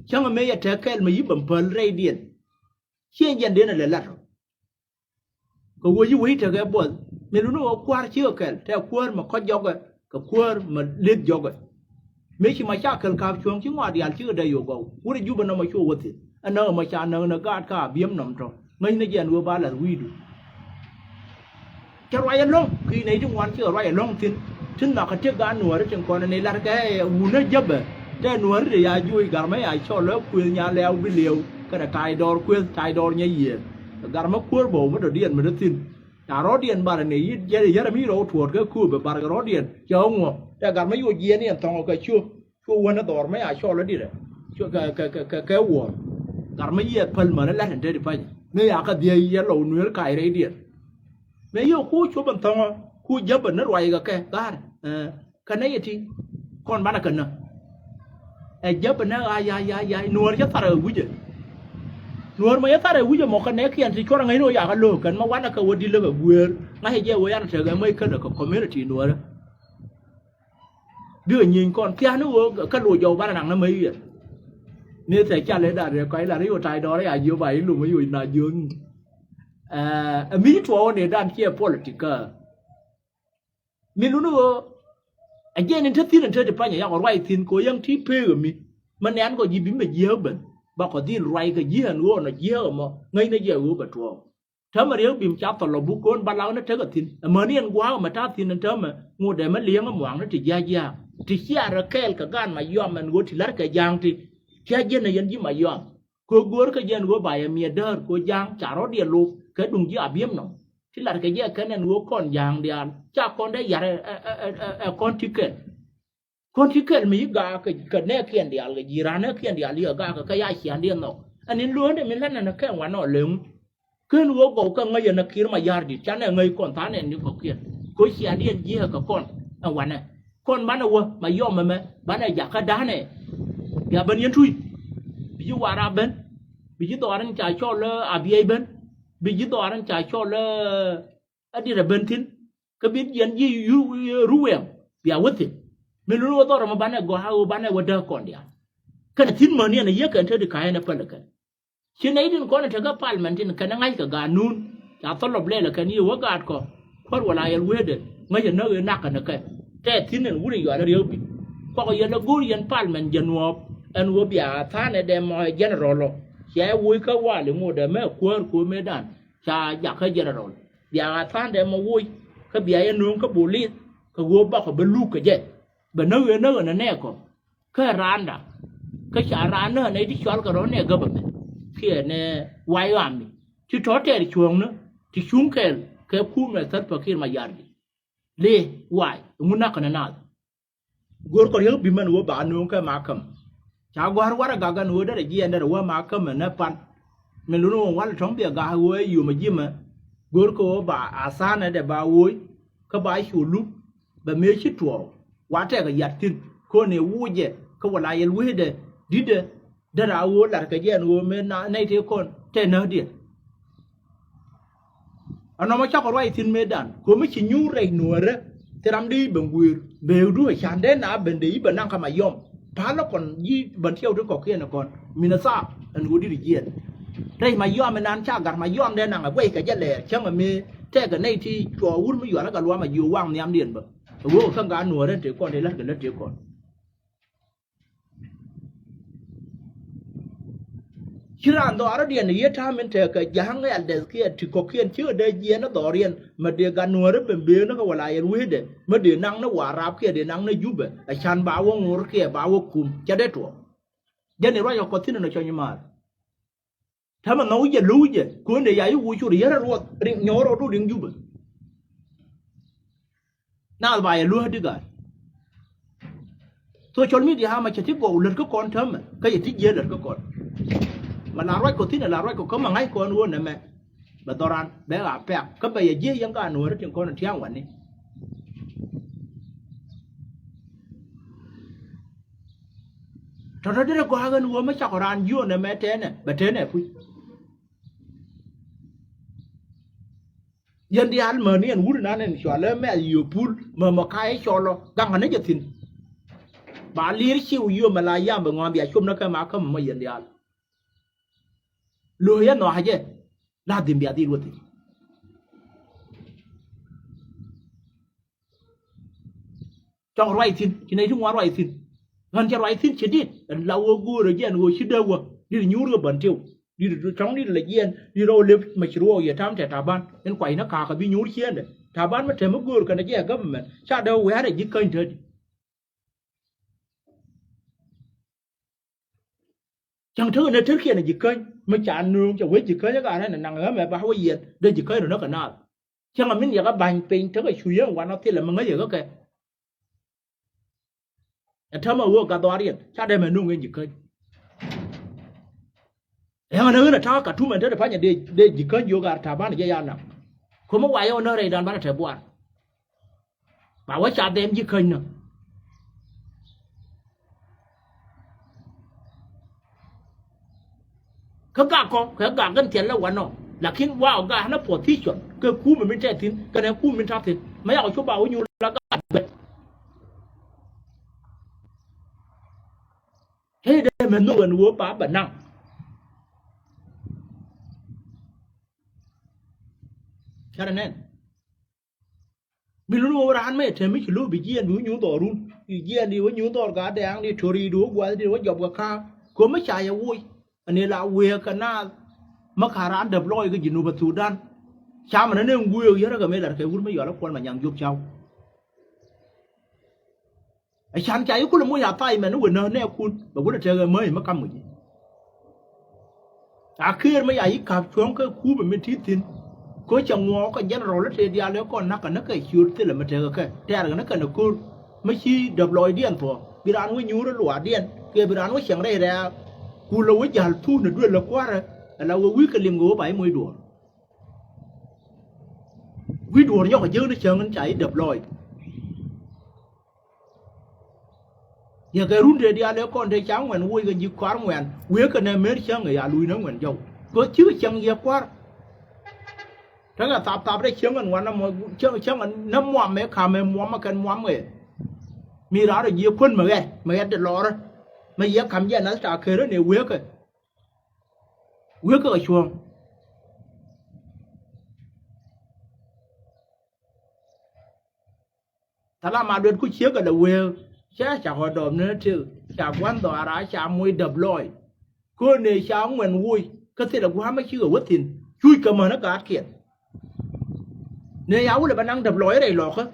Cäŋ ɛmɛ yɛ tɛk kɛl mɛ yi̱ bä päl rɛydiɛn. Ciɛ jɛn den ɛ lɛ la̱t ɔ. Kɛ ɣöö yi̱ wec tekɛ buɔth min luni ɣöö kua̱r cikɛ kɛl tɛ kuäär mɛ kɔc jɔkɛ kɛ kuäär mɛ leth jɔkɛ. Mëë ci ma ca kɛl ka̱a̱p cuɔ̱ɔ̱ŋ ci ŋɔak diaal cikɛ dee yo̱o̱k gɔw wut ɛ Jupä nɔmɔ cu wä thi̱n. Ɛ näk ɛmɔ ca näk ni gaat ka a bi̱em nɔm tɔ̱ ŋäcni jɛ ɛn ɣöö ba la̱th wi̱i̱du. Cɛ ruac ɛlɔ̱ŋ ki nɛy ti ŋuan cikɛ ruac ɛlɔ̱ŋ thi̱n. Ti nhɔakä ti gaat nuääri tin kɔn ɛ nɛy la̱tkɛ ɛ wutnä jäpɛ. Tɛ nuäri de ya juuc garmɛ ya cɔl lɛ kuëth nya lɛw bi liɛw kɛnɛ ta̱y dɔɔr kuëth ta̱y dɔɔr nyɛ yiëë. Garmɛ kuäär bɔw mi dɔ̱diɛn mi dɔ̱ thi̱n. Ca rɔ̱diɛn barɛ ni yi̱t jiɛt yärɛ mi rɔw tuɔɔt kɛ kööbɛ barɛ kɛ rɔ̱diɛn cɛ ɣä ŋuɔ̱k. Tɛ garmɛ yoc jiɛn yɛn thɔ̱ŋ kɛ cuö. Cuɔ wänä dhɔr mɛ a cɔl a dirɛ. Cuɔ kɛ, kɛ, kɛ, kɛ, kɛ wuɔr. Gat mɛ yiɛ päl mänä lät in te di pany. Mɛ ya kä dhiɛ yɛ lɔw nuer kac rɛy diɛn. Mɛ yɛ ku cuɔ bän thɔŋä ku jäbä ni ruac kɛ kɛ gat. Ɛ, kɛ nɛ yɛ ti. Kɔn banɛ kɛ nä. Ɛ jäbä nɛ a ya, ya, ya, nuɔr cɛ thar ɛ wi̱cɛ. Nuɔr mɛ cɛ thar ɛ wi̱cɛ mɔ kɛ nɛ kiɛn ti cuɔr ŋäcni wä ya kä lo̱k kɛn mɛ wanɛ kɛ wä di lä kɛ guer. Ŋa̱cɛ jɛ wä yan tekɛ mɛ känɛ kɛ community nuɔrä. Bikɛ nyieeny kɔn thia̱a̱ni ɣöö kä loc jɔw banɛ naŋ ni mäc yiɛth. Ni thɛ cal i̱ da̱t rɛ kɔc lar i̱ ɣöö ta̱y dɔɔr i̱ a jiö ba i̱ lum i̱ ɣöö na jiö ni. Ɛ mi tuɔɔk ni dan ciɛ politik kä. Mi luni ɣöö a jiɛn in te thi̱n in te ti panyɛ yak ɣöö ruac thi̱n kɛ ɣöö yäŋ ti peek ɛ mi. Mä nɛn kɔ ji̱ bi mɛ jiääk ben ba kɔ dhil ruac kɛ ji̱ ɛn ɣöö nɔ jiääk ɛmɔ ŋäcnɛ jɛ ɣöö bɛ tuɔɔk. Täämɛ riek bim ca thɔl lɔ buk ko̱n ba lak ni tek a thi̱n. Amäni ɛn gua̱a̱k ɛmɛ ta̱a̱ thi̱n ɛn täämɛ ŋot ɛmɛ li̱eŋ ɛmuaŋni ti jia̱ jia̱a̱k. Ti ciaarɛ kɛɛl kɛ gaan Mayɔm ɛn ɣöö ti la̱rkɛ ja̱a̱ŋ ti. Tia̱ jiɛn ɛ yɛn ji̱ Mayɔm. Kɛ go̱o̱rkɛ jɛn ɣöö ba yɛ miɛ däär kɛ ɣöö ja̱a̱ŋ ca rɔ̱diɛ lop kɛ duŋ ji̱ Abiɛm nɔm. Ti la̱rkɛ jɛ kɛn ɛn ɣöö kɔn ja̱a̱ŋ diaal ca kɔn dee yar ɛ, ɛ, ɛ, ɛ, ɛ kɔn ti kɛl. Kɔn ti kɛl mi ci gaak kɛ, kɛ nɛɛkiɛn diaal kɛ ji̱ raan nɛɛkiɛn diaal yɛ gaak kɛ kɛ ya cia̱ndiɛn nhɔk. Ɛn in luɔ̱ɔ̱ndɛ min lät nɛn kɛ ŋuan nɔ leŋ. Ken wä gɔw kɛ ŋäc ɛn a Kiir Mayardit canɛ ŋäc kɔn tha̱a̱n ɛn ni kɔ̱kiɛn. Kɛ cia̱ndiɛn ji̱ kɛ kɔn ɛ wanɛ. Kɔn banɛ wä Mayɔm ɛmɛ banɛ jakä da̱a̱nɛ. Bia ben yɛn tuc. Bi ji̱ Warap ben. Bi ji̱ dhɔaar in ca cɔl, ɛ, Abiɛy ben. Bi ji̱ dhɔaar in ca cɔl, ɛ, Adirɛ ben thi̱n. Kä bi jiɛn ji̱ yu, yu, ru wɛm bia wä thi̱n. Mi lul wä dhɔr ɛmɔ banɛ gɔaa ɣöö banɛ wä dääk kɔn diaal. Kɛnɛ thi̱n mäni ɛn a yiëk kɛn te di ka̱a̱c ɛn ɛ päl ɛ kɛn. Ci nɛy tin kɔn ɛ tekä parliament tin kɛn ɛ ŋa̱c kɛ gaat nuun. Ca thɔl lɔ blɛl ɛ kɛn yɛ wä gaat kɔ. Kuäär wala yɛl wetdɛ ŋäc ɛ näk ɛ nak kɛn ɛ kɛ. Tɛ thi̱n ɛn wut in yɔal ɛ riek bi. Kɔk yɛl ɛ go̱o̱r yɛn parliament jɛ nuɔɔp. Ɛn ɣöö bia tha̱a̱n ɛ dɛm ɛ general ɔ. Cia ɛ woc kä wal iŋot ɛmɛ kuäär ko̱o̱medan. Ca jakä general. Bia ɣa̱ tha̱a̱ŋdɛ mɔ woc kä bia yɛ nööŋ kä bolith kɛ ɣöö bakɔ bɛ luk kɛ jɛ. Bɛ näk ɣöö näk ɣän ɛ nɛɛkɔ kä raanda. Kä ca raan näk ɛ nɛy ti cɔal kɛ rɔ̱ nɛ government kiɛ nɛ White Army ti tɔ̱ tɛɛr cuɔ̱ɔ̱ŋni ti cuŋ kɛɛl kɛ kumɛ Salva Kiir Mayardit. Lëë wa̱a̱ ɛŋu na̱k kɛn ɛ naath. Go̱o̱rkɔ riek bi mɛn ɣöö ba nööŋ kɛ makäm. Ca gɔ̱a̱r warɛgak ɛn ɣöö derɛ jiɛɛn derɛ wä makäm ɛn ɛ pan. Min luni ɣöö wal tɔ̱ŋ biɛ gak ɣöö ɛ yom ɛ ji̱mɛ. Go̱o̱rkɔ ɣöö ba a tha̱a̱nɛ dɛ ba ɣööc kä ba cu luk bɛ mëë ci tuɔɔk. Wa tɛkɛ yat thi̱n kɔn ɛ wucɛ kä wala yɛl wecdɛ di̱tdɛ. Derɛ a ɣöö lar kɛ jɛ ɛn ɣöö mëë na nɛy tëë kɔn tɛ näkdiɛn. Ɛnɔmɔ cakɔ ruac thi̱n mëëdan ko̱mi ci nyuur rɛy nuäärä. Thil ram dee i̱ ben guëër beewdu ɛ ca̱n dee na ben dee i̱ ben naŋ kä Mayɔm. Pa̱a̱lä kɔn ji̱ ben tiɛw ti kɔ̱kiɛn ɛ kɔn min ɛ thaap ɛn ɣöö di̱t jiɛɛn. Rɛy Mayɔm inan ca gat Mayɔm dee naŋ ɛ guɛc kɛ jɛ lɛɛr cäŋ ɛ mëë tɛkɛ nɛy ti cuɔ wur mi yualä kɛ luaam ɛ jiö waŋ nhiamdiɛn bä. Ɛ ɣöö kɛ kä gat nuäärä tëë kɔn tëë lät kɛ lät tëë kɔn. Ci raan dhɔaarä diɛn yie ta̱a̱ min tekɛ ja̱a̱ŋ ɛldɛth kiɛ ti kɔ̱kiɛn cikɛ dee jiɛɛn ɛ dhɔriɛn mɛ dee gat nuäärä ben beenä kä wala yɛl wecdɛ mɛ dee naŋ ni Warap kiɛ dee naŋ ni Jubɛ ɛ ca̱n ba wä ŋor kiɛ ba wä kum cɛ dee tuɔɔk. Jɛn i̱ ruac ɛ kɔthi̱n ɛn ɛ cɔny i̱ maar. Täämɛ nhɔk wi̱cɛ lo̱w wi̱cɛ ko̱n dee ya i̱ wuc cor yärä ruɔth riŋ nyɔɔk rɔɔdu riŋ Jubä. Naath ba yɛ luäk di gaat. Social media ama cɛ ti gɔw lät kä kɔn täämɛ kä yɛ ti jiɛ lät kä kɔn. Ma la ruac kɔ thi̱n la ruac kɔ kä ma ŋa̱c kɔn ɣöö nɛmɛ. Bɛ dhɔran bɛ ɣaa pɛk kä bɛ yɛ jiɛ yɛn gaat nuɔ̱ɔ̱ri tin kɔn tia̱a̱ŋ wani. Tɔ̱tɔ̱ derɛ gɔaa ɣän ɣöö mä cakɔ raan jiöönɛ mɛ tɛnɛ bɛ tɛnɛ puc. Yɛn diaal mäni ɛn wut inan ɛn cɔalɛ mɛth yio̱o̱ pul mɛ mɛ ka̱a̱c cɔlɔ gaŋä ni jɛ thi̱n. Ba li̱i̱r ciw yio̱o̱ mɛ la yam bɛ ŋɔ̱a̱n bia cop ni kɛ ma kämɛ mɔ yɛn diaal. Lo̱o̱ yɛ nhɔakä jɛ la dhi̱n bia dhil wä thi̱n. Cɔk ruac thi̱n ci nɛy ti ŋuan ruac thi̱n. Ɣän cɛ ruac thi̱n ci dit ɛn la wä go̱o̱rä jiɛn ɣöö ci dee wä dit nyuur ɣä bän tiw dit cɔ̱ŋ dit la jiɛn dit rɔw lep mɛ ci ruɔɔk yɛ tam tɛ Taban in kuacnä ka̱a̱kä bi nyuur ciëëndɛ Taban mi tɛm mi go̱o̱r kɛn ɛ jɛ ɛ government ca dee wä wia̱rɛ ji̱ käny tädi. Cäŋ tekɛ ni tërkiɛn ɛ Ji̱käny mi ca nööŋ cɛ wec Ji̱käny ɛ ka rɛn ɛ naŋ ɣä mɛ ba wä yiɛn dee Ji̱käny rɔ näk kɛ naath. Cäŋ ɛ min yɛ kɛ ba̱ny piny tekɛ cu yɛn wanɔ thilɛ mi ŋäc yɛ ɣä kɛ. Ɛ täämɛ ɣöö gath dhɔaariɛn ca dee mɛ nööŋ ɛn Ji̱käny. Ɛn ɣän ɛ ɣän ɛ ta̱a̱ Katum ɛn te dee panyɛ dee, dee Ji̱käny jiök ar ta̱a̱ banɛ jɛ ya naŋ. Ko̱mä wayɛ ɣän ɛ rɛydan banɛ te buar. Ba wä ca dhɛm Ji̱käny nä. Kä gak kɔ kɛ gak gɛn thiɛl lɛ wanɔ. Lakin wa ɔ gak nä position kɛ kumɛ min tɛth thi̱n kɛnɛ kumɛ min ta̱th thi̱n mɛ yakɔ cop ba wä nyuur la gak bɛt. Tëë dee mɛ nhök ɛn ɣöö ba bɛ naŋ. Carɛ nɛn. Mi lun ɣöö raan mɛ te mi ci lo̱k bi jiɛɛn bi wä nyuur dhɔrun. Bi jiɛɛn di wä nyuur dhɔr gat dɛɛŋ di tori di wä gua̱th di wä jɔp kɛ ka̱a̱k. Ko̱ mi ca yɛ woc. Ani la wëë kɛ naath. Mä ka̱ raan däp lɔɔc kɛ Jinub ɛ Thudan. Camɛ ni ni ŋuëëk yärä kɛ mëë lat kɛ wur mi yɔl ɛ kuɔl ma nyaŋ jiop caw. Ɛ can ca yi kulɛ moc a thac mɛn ni wëë näk nɛɛkun bɛ wut ɛ tekɛ mäc mi kam ŋuc. A keer mi ya yi ka̱p cuɔ̱ŋ kä kuupɛ mi ti̱i̱ thi̱n. Kä cɛ ŋuɔɔk kɛ general i̱ tëë diaal ëë kɔn na̱k kɛ ni kɛ ciöt thilɛ mi tekɛ kɛ tɛɛr kɛ ni kɛn ɛ ko̱r. Mi ci däp lɔɔcdiɛn thuɔ̱ɔ̱k bi raan wä nyuur i̱ luaakdiɛn kɛ bi raan wä cieŋ rɛy rɛɛk. Ku lɛ wä ja̱l thuun ɛ duël ɛ kua̱rä ɛ la wä wi̱i̱ kɛ lim kɛ wä ba i̱ moc duɔ̱ɔ̱r. Wi̱i̱ duɔ̱ɔ̱r nyɔk ɛ jiäk ni cäŋ in ca i̱ däp lɔɔc. Yɛ kɛ run tëë diaal ëë kɔn tëë ca ŋuɛn woc kɛ ji̱ kua̱r ŋuɛn wëë kɛ nɛ mer cäŋ ɛ ya luc ni ŋuɛn jɔw. Kɛ cikɛ cäŋ yɛ kua̱r. Tekɛ thap thap rɛ cäŋ ɛn wanɛ mɔ cäŋ cäŋ ɛn nɛ muam ëë ka̱m ëë muam ɛ kɛn muam ëë. Mi raar ɛ jiɛ kuän mɛ ɣɛr mɛ ɣɛr dɛ lɔɔrä. Mɛ yɛ ka̱m jɛ nath ca kërä ni wëë kɛ. Wëë kɛ kɛ cuɔ̱ɔ̱ŋ. Thalam a luet ku ciek ala wëë. Ca ca kɔ dɔɔp ni tëë ca gua̱n dhɔaara ca moc däp lɔɔc. Kööne ca ŋuɛn woc kä thilɛ gua̱a̱mä cikɛ wä thi̱n cuc kɛ mänä gaatkiɛn. Ne ya wulɛ bɛ naŋ däp lɔɔc rɛy lɔkä.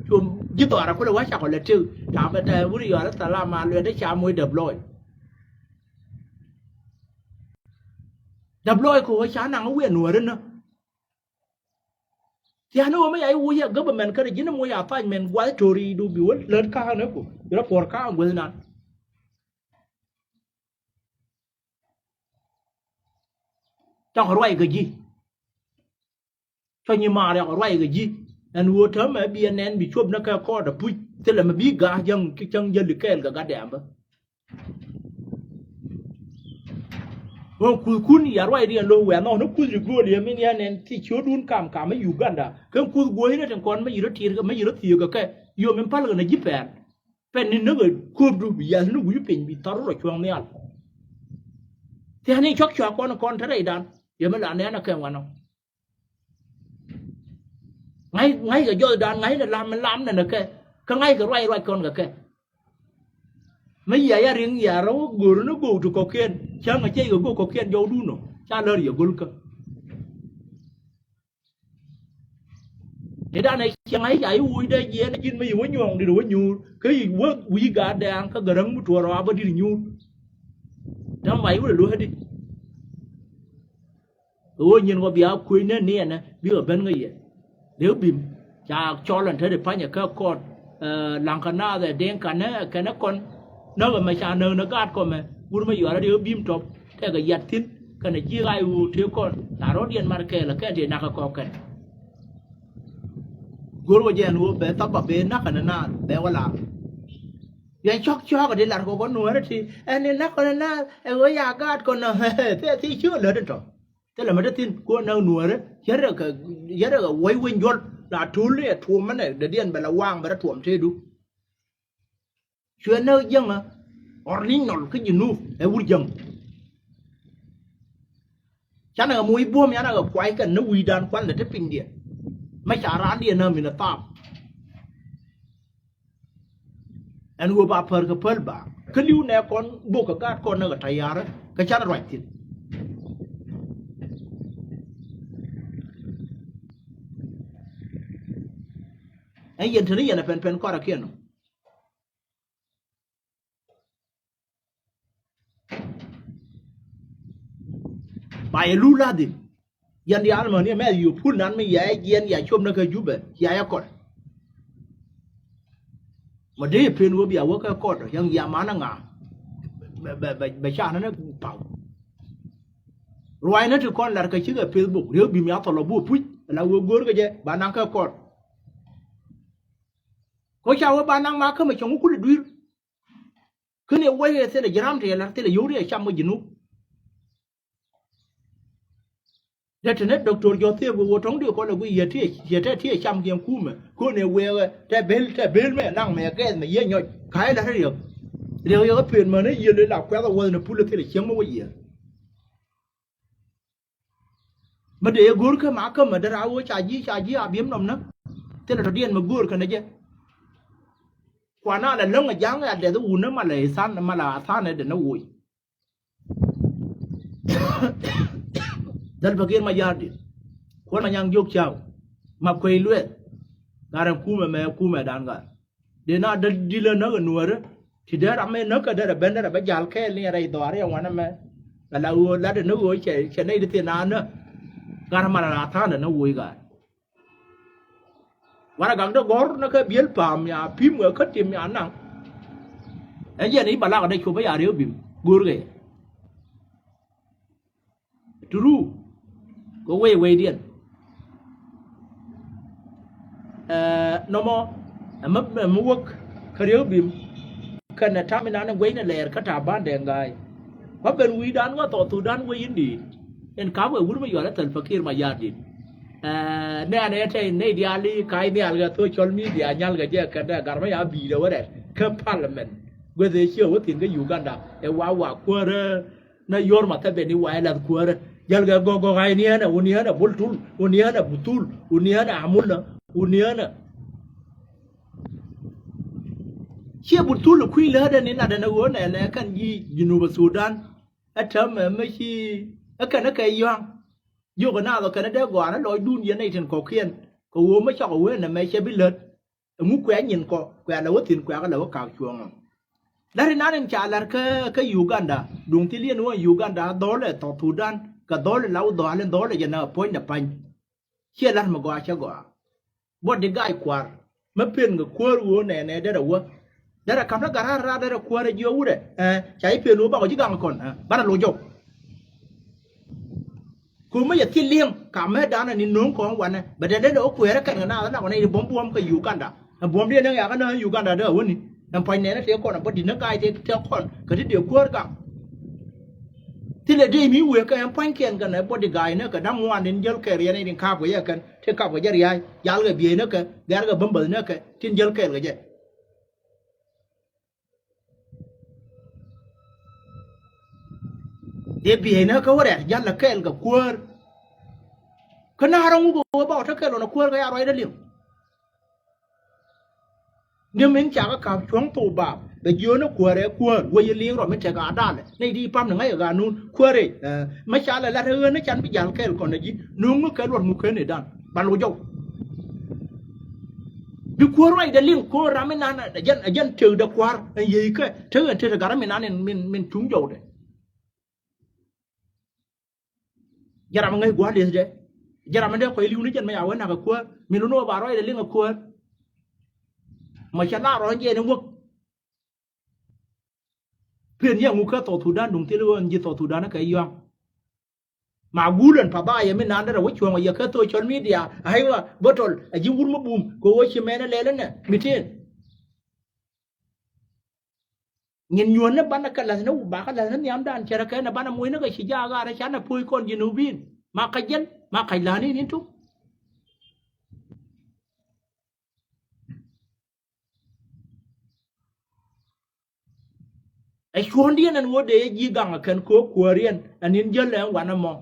Cu ji̱ dhɔaara kulɛ wä ca kɔ lɛ tëë ca bɛ tɛɛ wut yɔal thalam a luet ca moc däp lɔɔc. Däp lɔɔc kɛ wä ca naŋ wiɛ nuääri nä. Thia̱a̱n ni ɣöö mi ya i̱ wuc ɛ government kärɛ ji̱n i̱ moc a thac mɛn gua̱th to̱ri du bi wä lät ka̱a̱k ni ku bi rɔ puɔ̱r ka̱a̱k guäth nan. Cakɔ ruac kɛ ji̱. Cɔ nyi maar yakɔ ruac kɛ ji̱. Ɛn ɣöö täämɛ bi ɛ nɛn bi cuɔp ni kɛ kɔɔt ɛ puc thilɛ mɛ bi ga̱a̱c jäŋ cäŋ jäli kɛɛl kɛ gat dɛɛmbä. Ɣän kuthkun ya ruacdiɛn lo̱k wɛ̈ɛ̈ nhɔk ni kuth ti gööl yɛ min yɛn ɛn ti ciötdun kam kam mi Uganda. Kɛn kuth guɔ̱cni tin kɔn mi yi rɔ tiɛt kɛ mi yi rɔ thiëëk kɛ kɛ yom in päl kɛ ni ji̱ pɛn. Pɛn ni näk ɛ kööpdu bi yath ni wi̱i̱ piny bi thar rɔ cuɔ̱ŋ nhial. Thia̱ni cɔk cɔak kɔn kɔn te rɛydan yɛ mi la nɛn ɛ kɛn wanɔ. Ŋa̱c ŋa̱ckɛ jɔthdan ŋa̱c ni lam mi lam nɛnɛ kɛ kä ŋa̱ckɛ ruac ruac kɔn kɛ kɛ. Mi yia ya riŋ yia rɔ wä go̱r ni go̱o̱k ti kɔ̱kiɛn cäŋ a ciɛc kɛ go̱o̱k kɔ̱kiɛn jɔwdun ɔ ca lär yɛ go̱lkä. Ni danɛ ciɛŋ a i̱ ca i̱ wuc dee jiɛɛn ji̱n mi yi wä nyuɔ̱ɔ̱ŋ dit wä nyuur kä yi wä wi̱i̱ gaat dɛɛŋ kä gäräŋ mi tuɔɔr ɔ a bä dit nyuur. Täämɛ ba yi wä lɛ luäk di. Kɛ ɣöö nyin kɔ bia kuec ni niɛnɛ bikɛ ben kä yɛ. Dee bim ca cɔl ɛn te di panyɛ kä kɔn. Laŋ kä naath ɛ deŋ kanɛ kɛnɛ kɔn. Näk ɛmɛ ca näk ni gaat kɔmɛ wur mɛ yuarɛ dee bim tɔp tɛkɛ yat thi̱n kɛnɛ ji̱ ɣa̱c ɣöö tëë kɔn ca rɔ̱diɛn mat kɛɛl ɛ kɛn tëë nakä kɔk kɛn. Go̱r wä jɛ ɛn ɣöö bɛ thap a bee nakä ni naath bɛ wä la̱r. Yɛn cɔk cɔk a di lar kɔk kä nuäärä ti ɛn ni nakä ni naath ɛ ɣöö ya gaat kɔn nɔ. Thilɛ thiec ci ɣä lät in tɔ. Thilɛ mɛ te thi̱n kuɔn näk nuäärä cärɛ kɛ yärɛ kɛ wäc weny juɔl la tuul ni ɛ tuɔm mɛnɛ dee diɛn bɛ la waŋ bɛ rɛ tuɔm tëëdu. Cuɛ näk jäŋä original kä Jinub ɛ wur jäŋ. Canɛ kɛ moc buɔ̱m yanɛ kɛ kuay kɛn ni wi̱i̱dan kualɛ te pinydiɛn. Mɛ ca raandiɛn nääm in ɛ thaap. Ɛn ɣöö ba pär kɛ päl ba kä li̱w nɛ kɔn bok kɛ gaat kɔn nɛ kɛ tayarä kɛ canɛ ruac thi̱n. Ɛn yɛn te ni yɛn ɛ pɛn pɛn kɔrɛ kiɛn ɔ. Yɛ lu ladhim. Yɛn diaal mäni mɛ yio̱w pul nan mi yɛ jiɛn ya cop ni kä Jubɛ ya yɛ kɔt. Mɔ dee pen wä bia wä kä kɔt yɛn ya man ŋa. Bɛ, bɛ, bɛ, bɛ ca ni paw. Ruaacni ti kɔn lar kä cikɛ Facebook riek bi mi a thɔlɔ bu puc la wä go̱o̱r kä jɛ ba naŋ kä kɔt. Ko ca wä ba naŋ ma kä mɛ cɔŋ wä kul dui̱r. Kä ni wä yɛ thilɛ jiram ti yɛ lar thilɛ yio̱w ri yɛ cam wä Junub. Dee te ni Doctor Joseph wee wä tɔ̱ŋ di kɔn lɛ gui yɛ ti yɛ tɛ ti yɛ cam kiɛn kumɛ. Kɔn ɛ wee tɛ bel tɛ bel mɛ naŋ mɛ gɛth mɛ yɛ nyɔc. Ka yɛ la riɛk. Riɛk yɛ kä pen mɛ ni yɛ lɛ la kuɛth a wä ni pul thilɛ cieŋ mɛ wä yɛ. Mɛ dee yɛ go̱o̱r kä ma kä mɛ dee ra wä ca ji̱ ca ji̱ a biɛm nɔm na. Thilɛ tɔ̱diɛn mɛ go̱o̱r kɛn jɛ. Kuan a la läŋ a ja̱ŋ a dɛth wun ni ma la ithan ma la athan ɛ dee ni woc. Dhal Pakiir Mayardit. Kuɔn Anyaŋ Jiök Caw. Ma kuey luɛth. Gat ɛn kumɛ mɛ kumɛ dan gat. Dee na dee dilä näk ɛ nuäärä. Ti dee ram mi näk kä derɛ ben derɛ bä jal kɛɛl ni rɛy dhɔaar yɛ ŋuan ɛmɛ. Ala ɣöö lat ɛ ni ɣöö cɛ cɛ nɛy ti thin a näk. Gat ɛmɛ la tha̱a̱ndɛ ni woc gat. Waragak dee gɔ̱r ni kä biël pa̱a̱m ya pi̱m wee kä tim ya naŋ. Ɛn yɛn i̱ balak dee cop ya riek bim go̱o̱r kɛ. Turu kɛ wei weidiɛn. Ɛɛ nɔmɔ ɛmɛ ɛmɛ wäk kä riek bim. Kɛnɛ tam inan in guecnɛ lɛɛr kä Taban Deng Gai. Kua ben wi̱i̱dan wä Thɔɔth Thudan wec in di̱i̱t. In ka̱p wee wur mi yɔl ɛ Thɛl Pakiir Mayardit. Ɛɛ nɛɛnɛ tɛy nɛy diaal i̱ ka̱c nhial kɛ social media nyal kɛ jɛ kɛn dee gar mi ya bi̱i̱dɛ wä rɛt kä parliament. Gueth ëë ciɛ wä thi̱n kä Uganda ɛ wa wa kuäärä. Na yɔr ma thɛbɛn i̱ wa ɛ lath kuäärä. Jäl kɛ gɔk gɔk a iniɛnɛ uniɛnɛ Bul Tul uniɛnɛ Buthul uniɛnɛ Amulä uniɛnɛ. Ciɛ Buthul kui̱ lätdɛ ni latdɛ ni ɣöö nɛnɛ kɛn ji̱ Junub Thudan. Ɛ täämɛ mi ci ɛ kɛn ɛ kɛ yɔ̱a̱ŋ. Jiök ɛ naath ɔ kɛn ɛ dee gɔaa ni lɔcdun yɛn nɛy tin kɔ̱kiɛn kɛ ɣöö mi cɔk ɛ wee nɛmɛ cɛ bi lät. Ɛŋu kuɛ nyin kɔ kuɛ lɛ wä thi̱n kuɛ kɛ lɛ wä ka̱a̱k cuɔ̱ɔ̱ŋ ɔ. La̱t inan in ca la̱r kä kä Uganda duŋ thil yɛn wä Uganda dhɔl ɛ Thɔɔth Thudan kɛ dhɔl ɛ law dhɔaal in dhɔl ɛ jɛ na puɔ̱nydɛ pa̱ny. Ciɛ la̱t mi gɔaa cä gɔaa. Buɔt di gac kua̱r mi pen kɛ kuäär ɣöö nɛnɛ derɛ wä. Derɛ ka̱m ni gat raar raar derɛ kuäär ɛ jiɔ wurɛ. Ɛɛ ca ji̱ pen ɣöö bakɔ ji̱ gaŋ kɔn ɛɛ banɛ loc jɔw. Ko̱mä yɛ thil li̱eŋ ka mɛ danɛ ni no̱o̱ŋ kɔn wanɛ bɛ dee lele ɣä kueerä kɛn kɛ naath lak wanɛ i̱ buɔ̱m buɔ̱m kɛ Uganda. Ɛn buɔ̱m diɛ ni ŋɛ̈kä ni Uganda dee a wäni ɛn pua̱ny nɛɛni tëë kɔn ɛ bä di̱t ni ga̱a̱c tëë tëë kɔn kɛ ti dee kuäär gam. Thilɛ dee mi wëë kɛ ɛn pua̱nykiɛn kɛn ɛ bä di ga̱a̱c ni kɛ da̱ŋ ŋuan in jäl kɛɛl yɛn i̱ tin ka̱a̱p kɛ yɛ kɛn tëë ka̱p kɛ jɛ ria̱a̱c jal kɛ bieyni kɛ gɛ̈r kɛ bämbäth ni kɛ tin jäl kɛɛl kɛ jɛ. Dee bieyni kä wä rɛ̈t jäl lɛ kɛɛl kɛ kuäär. Kä na̱a̱r ɛŋu kɛ wä bak ɔ te kɛɛl ɣɔn ɛ kuäär kɛ ya ruacdä liŋ. Ni min ca kä ka̱p cuɔ̱ŋ thok baap bɛ jiöönä kuäärɛ kuäär wec yɛ liŋ rɔ mi tɛk a dalɛ nɛy di pam ni ŋa̱c kɛ ɣa̱a̱nun kuäärɛ. Ɛ, mi ca lɛ lat ɣän ni can bi jal kɛɛl kɔn ɛ ji̱ nuŋ mi kɛ luɔt ŋu ken i̱ dan. Ba loc jɔw. Bi kuäär ruacdɛ liŋ ko̱o̱r ram inan ɛ jɛn, ɛ jɛn tëkdɛ kua̱r ɛn yiëëckɛ tek ɛn tet ɛ gat ram inan in min, min cuŋ jɔwdɛ. Jɛ ram ŋäc gua̱a̱r li̱ethdɛ. Jɛ ram in dee kɔc li̱w ni jɛn mɛ ya wee nak ɛ kuäär min lun wä ba ruacdɛ liŋ ɛ kuäär. Mɔ cɛ la rɔ̱ɔ̱ny jɛ ni wäk. Piɛn yɛ ŋu kä Thɔɔth Thudan duŋ thil ɣöö ɛn ji̱ Thɔɔth Thudan kä yɔ̱a̱ŋ. Ma gul ɛn pa ba yɛ mi naan derɛ wä cuɔ̱ŋ yɛ kä social media a hiwa bä tɔl a ji̱ wur mi bum kɛ ɣöö ci mɛn ɛ lɛl ɛnɛ mi tëën. Nyin nyuɔ̱n ni banɛ kɛ la̱th ni wä ba kɛ la̱th ni nhiamdan cɛ rɛ kɛ ni banɛ moc ni kɛ ci jaak a rɛ canɛ po̱o̱c kɔn ji̱ ni wä bi̱i̱n ma kac jɛn ma kac la̱a̱ni ni tuk. Ɛ cuɔ̱ndiɛn ɛn ɣöö dee yɛ ji̱ gaŋ ɛ kɛn köök kuääriɛn ɛn in jäl ɛn wanɛ mɔ.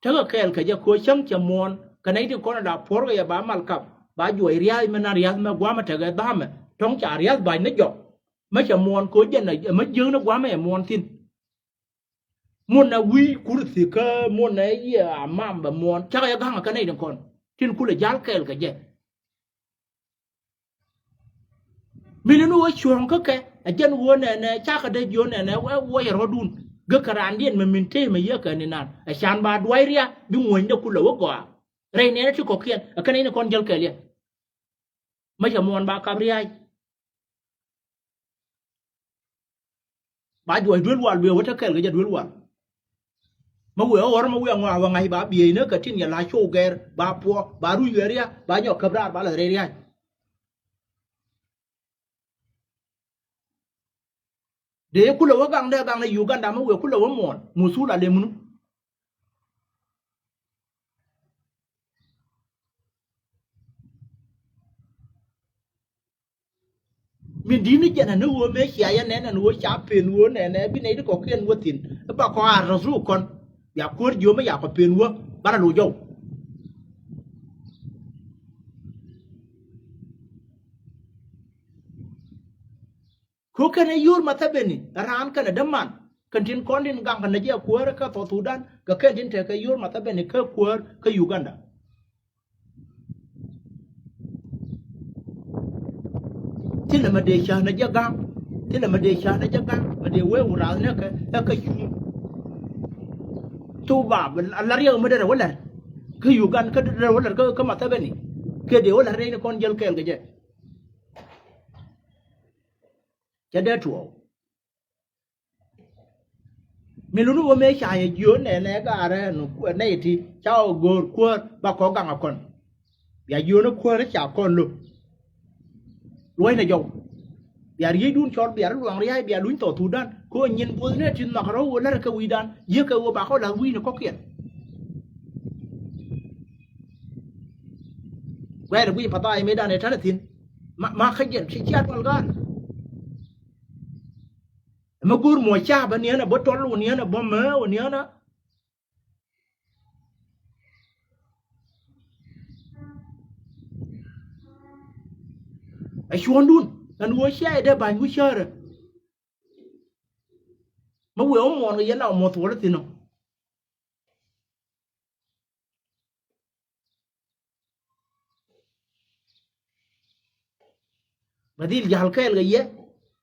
Tekɛ kɛɛl kɛ jɛ köök cäŋ cɛ muɔ̱ɔ̱n kɛ nɛy ti kɔn ɛ la puɔ̱rkɛ yɛ ba mal kap ba juɔc ria̱a̱c mi na ria̱th mɛ gua̱a̱mɛ tekɛ dha̱a̱mɛ tɔ̱ŋ ca ria̱th ba̱c ni jɔk. Mä cɛ muɔ̱ɔ̱n köök jɛn ɛ mä jiäkni gua̱a̱mɛ ɛ muɔ̱ɔ̱n thi̱n. Muɔ̱ɔ̱n ɛ wi̱i̱ kurthi kä muɔ̱ɔ̱n ɛ yiëë a mam bɛ muɔ̱ɔ̱n cakɛ yɛ ga̱ŋ ɛ kɛ nɛy ti kɔn tin kulɛ ja̱l kɛɛl kɛ jɛ. Min in wä cuɔ̱ɔ̱ŋ kä kɛ ɛ jɛn wä nɛnɛ cakɛ dee jiö nɛnɛ wä wä yɛ rɔ̱dun. Gäkä raandiɛn mɛ min tëë mɛ yäkä ni nan. Ɛ can ba duay ria̱ bi ŋuɔ̱nydɛ kulɛ wä gɔaa. Rɛy nɛɛnɛ ti kɔ̱kiɛn ɛ kɛn in kɔn jäl kɛɛliɛn. Mä cɛ muɔ̱ɔ̱n ba kap ria̱a̱c. Ba juɔc duel wal, wiee wä te kɛl kɛ jɛ duel wal. Mä wiee ɣɔr mä wiee ŋɔak wä ŋa̱c ba bieyni kä tin yɛ la cow gɛr ba puɔ ba ruc wee ria̱ ba nyɔk käp raar ba lɛ rɛy ria̱a̱c. Dee kulɛ wä gaŋ dee gaŋ ni Uganda mä wiee kulɛ wä muɔ̱ɔ̱n muthul a lɛ munu. Min di̱t ni jɛn ani ɣöö mëë cia yɛ nɛn ani ɣöö ca pen ɣöö nɛnɛ bi nɛy ti kɔ̱kiɛn wä thi̱n. I̱ ba kɔn a rɔ̱th ru kɔn bia kuäär jiöm i̱ ya kɔ pen wä banɛ lo̱c jɔw. Kö kɛn ɛ yor Mathɛbɛni ɛ raan kɛn ɛ däman kɛn tin kɔn tin gaŋ kɛn ɛ jɛ kuäär kä South Sudan kɛ kɛn tin tekɛ yor Mathɛbɛni kä kuäär kä Uganda. Thilɛ mɛ dee cäänä jɛ ga̱a̱ŋ. Thilɛ mɛ dee cäänä jɛ ga̱a̱ŋ mɛ dee wee wurath nɛ kɛ ɛ kɛ cuŋ. Thok ba a la riɛk mɛ derɛ wä lɛr kä Uganda kä derɛ wä lɛr kä Mathɛbɛni. Kɛ dee wä lɛr rɛy ni kɔn jäl kɛɛl kɛ jɛ. Cɛ dee tuɔɔk. Mi luni wä mëë ca yɛ jiöön nɛ nɛ gaarɛ nɛ iti ca ɔ go̱o̱r kuäär ba kɔ gaŋ a kɔn. Bia jiöön kuäär ca kɔn lo̱k. Luɔ̱cnɛ jɔw. Bia riecdun cɔl bia ri luaŋ ria̱a̱c bia luny South Sudan kɛ ɣöö nyin buɔth nɛ ti nhɔak rɔ̱ ɣöö lärɛ kɛ wi̱i̱dan yiëkɛ ɣöö ba kɔ la̱th wi̱i̱ni kɔ̱kiɛn. Guɛɛr guic pathayɛ mëëdan ɛ tän ɛ thi̱n. Ma, ma kä jɛn ci cia dual ga̱a̱n. Ɛmɛ go̱o̱r muɔ̱c ca bä niɛn ɛ bä tɔl wä niɛn ɛ bä mɛ wä niɛn ɛ. Ɛ cuɔ̱ndun ɛn ɣöö cia yɛ dee ba̱ny wi̱c cäärä. Mä wëë wä muɔ̱ɔ̱n kɛ yɛn la wä muɔ̱th wä lä thi̱n ɔ. Bɛ dhil jal kɛɛl kɛ yɛ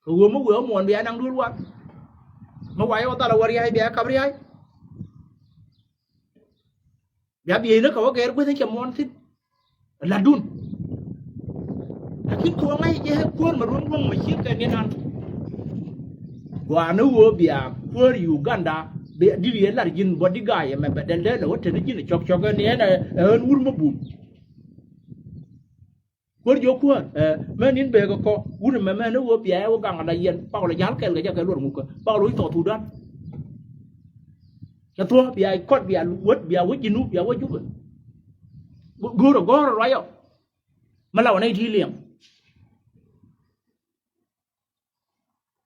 kɛ ɣöö mi wëë wä muɔ̱ɔ̱n bia naŋ duel wal. Mi wayɛ wä dhal a wä ria̱a̱c bia kap ria̱a̱c. Bia bieyni kɛ wä gɛɛr guäth in cɛ muɔ̱ɔ̱n thi̱n. Latdun. Lakin kɛ wä ŋa̱c jɛ kuäär mɛ ruɔ̱ŋ ruɔ̱ŋ mɛ ciek kɛ ni nan. Gua̱a̱ni ɣöö bia kuäär Uganda bia di̱t yɛ lar ji̱n bɔt di ga̱a̱c ɛmɛ bɛ dɛl dɛl ɛ wä teni ji̱n cɔk cɔk ɛn ni ɛn ɛ ɣän wur mi bum. Kuäär jiök kuäär ɛ mɛ nin bekɛ kɔ wut ɛmɛ mɛ ni ɣöö bia ɛ wä gaŋ ala yɛn pak lɔ jal kɛl kɛ jɛ kɛ luɔr ŋukä pak lɔ wi̱c South Sudan. Cɛ thuɔ̱k bia kɔt bia wä bia wä ji̱nu bia wä jupɛ. Go̱o̱r ɛ gɔ̱r ɛ ruacɔ. Mɛ la wä nɛy ti liɛŋ.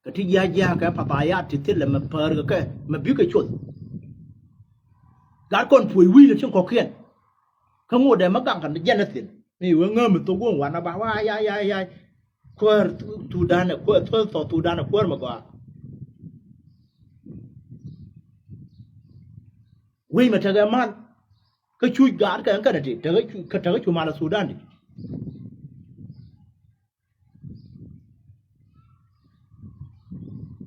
Kɛ ti jiaak jiaak kɛ pathayat ti thilɛ mɛ päär kɛ kɛ mɛ bikɛ cuɔth. Gat kɔn puɔc wi̱i̱ lɛ tin kɔ̱kiɛn. Kä ŋot dee mɛ gaŋ kɛ jɛn ɛ thil mi wee ŋääm mi thok wee wan a ba wa yay yay yay. Kuäär Thudan ɛ kuäär thuɔth Thudan ɛ kuäär mɛ gɔaa. Wec mɛ tekɛ mal. Kä cuc gaat kɛ ɛn kɛnɛ ti tekɛ cu mal ɛ Thudan di.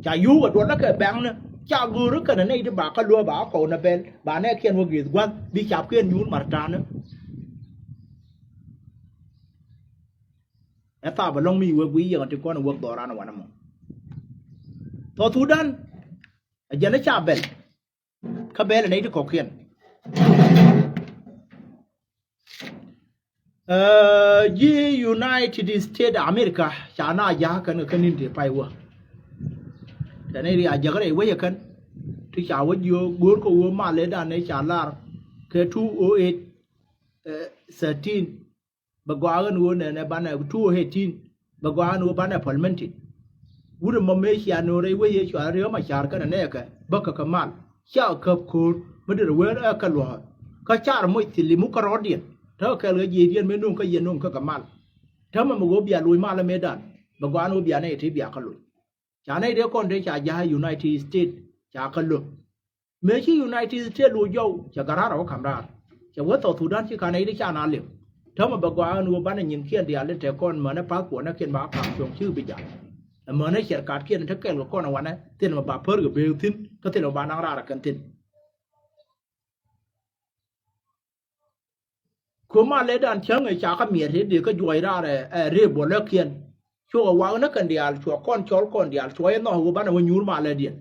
Ca yio̱w a duɔl lä kɛ bɛŋni ca go̱o̱ri kɛnɛ nɛy ti ba kä luɔ̱ɔ̱ ba kä kɔw nɛ bɛl ba nɛ kiɛn wä gi̱eth gua̱th bi cap kiɛn nyuur mar ta̱a̱ni. Ɛ thaap ɛlɔ̱ŋ mi wek wi̱i̱ yɛn ti kɔn wek dhɔran wanɛ mɔ. Thɔ Thudan a jɛn ɛ ca bɛl. Kä bɛl nɛy ti kɔ̱kiɛn. Ji̱ United States America ca na ja̱a̱k kɛn kɛ kɛn in te pay wä. Tɛn in ria jäk rɛy wec ɛ kɛn ti ca wä jiö go̱o̱r kɛ wä mal ëëdan ëë ca lar kɛ two oh eight thirteen. Bɛ gɔaa ɣän ɣöö nɛnɛ banɛ two eighteen. Bɛ gɔaa ɣän ɣöö banɛ parliament. Wut ɛmɔ mëë cia nöör rɛy wec yee cɔal Riek Machar kɛnɛ nɛɛkɛ bäkɛ kɛ mal. Ca käp ko̱o̱r mi derɛ wer ɛ kɛ luɔ̱ɔ̱r kä car moc thil imu kärɔɔdiɛn. Tekɛ kɛl ɣä jiɛcdiɛn mëë no̱o̱ŋ kä yɛn no̱o̱ŋ kä kɛ mal. Täämɛ mɛ ɣöö bia loc mal ɛ mëëdan bɛ gɔaa ɣän ɣöö bia nɛy ti bia kä loc. Ca nɛy dee kɔn dee ca ja̱a̱c United States ca kä lo̱k. Mëë ci United States lo̱c jɔw cɛ garaar a wä ka̱m raar. Cɛ wä South Sudan ci ka̱n nɛy dee ca na liŋ. Täämɛ bɛ gɔaa ɣän ɣöö banɛ nyinkiɛn diaal dee tɛk kɔn mänɛ passport nɛ kiɛn ba ka̱m cuɔ̱ŋ ci bi ja̱l. Ɛ mänɛ ciɛr kat kiɛn te kɛl kɛ kɔn ɛ wanɛ thi̱n mɛ ba pär kɛ beek thi̱n. Kä thil ɔ ba naŋ raar ɛ kɛn thi̱n. Kä malɛ dan cäŋ ɛ ca kä miɛt ɛ dee kä juɔc raar ɛ, ɛ rëë buɔlä kiɛn. Cuɔ wak ni kɛn diaal, cuɔ kɔn cɔl kɔn diaal, cuɔ yɛ nhɔk ɛ wä banɛ wä nyuur malɛ diɛn.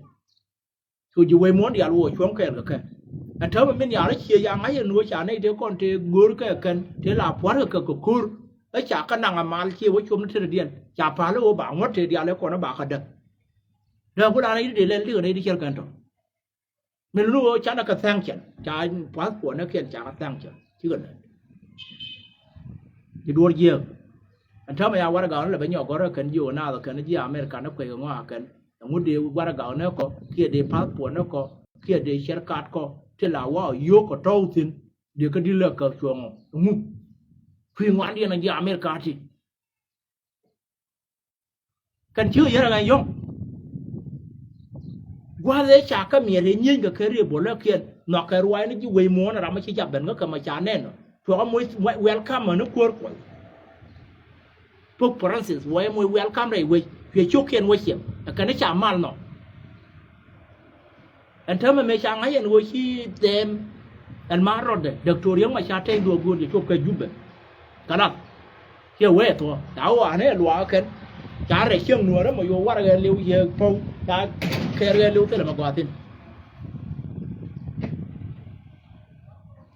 Cu ji̱ wec muɔ̱ɔ̱n diaal wä cuɔ̱ŋ kɛɛl kɛ kɛ. Ɛn täämɛ min yaar ɛ ciɛ ya ŋa̱c ɛn ɣöö ca nɛy tëë kɔn tëë go̱o̱r kɛ kɛn tëë la pua̱r kɛ kɛ kɛ ko̱r. Ɛ ca kä naŋ ɛ mal ciɛ wä com ni tetdiɛn ca pa̱l ɛ ɣöö ba ŋuɔ̱t tëë diaal ɛ kɔn ɛ ba kä däk. Dee ku la nɛy ti dee lɛl ti kɛ nɛy ti cär kɛn tɔ. Min luni ɣöö canɛ kɛ tha̱a̱ŋ cɛn ca passport ni kiɛn ca kɛ tha̱a̱ŋ cɛn cikɛ lät. Ci duɔ̱ɔ̱r jiääk. Ɛn täämɛ ya warɛga ɣɔn lɛ bɛ nyɔk gɔ̱rä kɛn ji̱ ɣöö naath kɛn ji̱ America ni kuec kɛ ŋɔak kɛn. Ɛŋu dee warɛga ɣɔn ni kɔ kiɛ dee passport ni kɔ kiɛ dee cɛr kat kɔ ti la wa yio̱o̱k kɛ tɔ̱w thi̱n. Dee kä di̱t lɛ kɛ cuɔ̱ŋɔ ɛŋu. Kui̱ ŋuandiɛn ji̱ America ti. Kɛn ci yɛn ɛ ɣän yɔ̱ŋ. Gua̱th ëë ca kä miɛt ëë nyieny kɛ kɛ riëë bolä kiɛn nhɔk kɛ ruaacni ji̱ wec muɔ̱ɔ̱n ram mi ci jap ben kä kɛ mɛ ca nɛn ɔ. Cuɔk ɛ moc welcome ni kuäär kuɔth. Pope Francis wä ɛ moc welcome rɛy wec cuɛ cio̱kiɛn wä ciɛm ɛ kɛn ca mal nhɔk. Ɛn täämɛ mëë ca ŋa̱c ɛn ɣöö ci dhɛɛm ɛn ma̱a̱r rɔɔdɛ Dɔktɔr Riek Macar tɛy duɔ̱ɔ̱k go̱o̱r jɛ cop kɛ Jubɛ. Kɛ lath ciɛ wee thuɔ̱ɔ̱ ca ɣɔaa ni ɛ luaakä kɛn. Ca rɛc cieŋ nuɔ̱ɔ̱rä mɛ yo̱o̱ warɛgɛ liw yɛ päw ca kɛɛrgɛ liw thilɛ mɛ gɔaa thi̱n.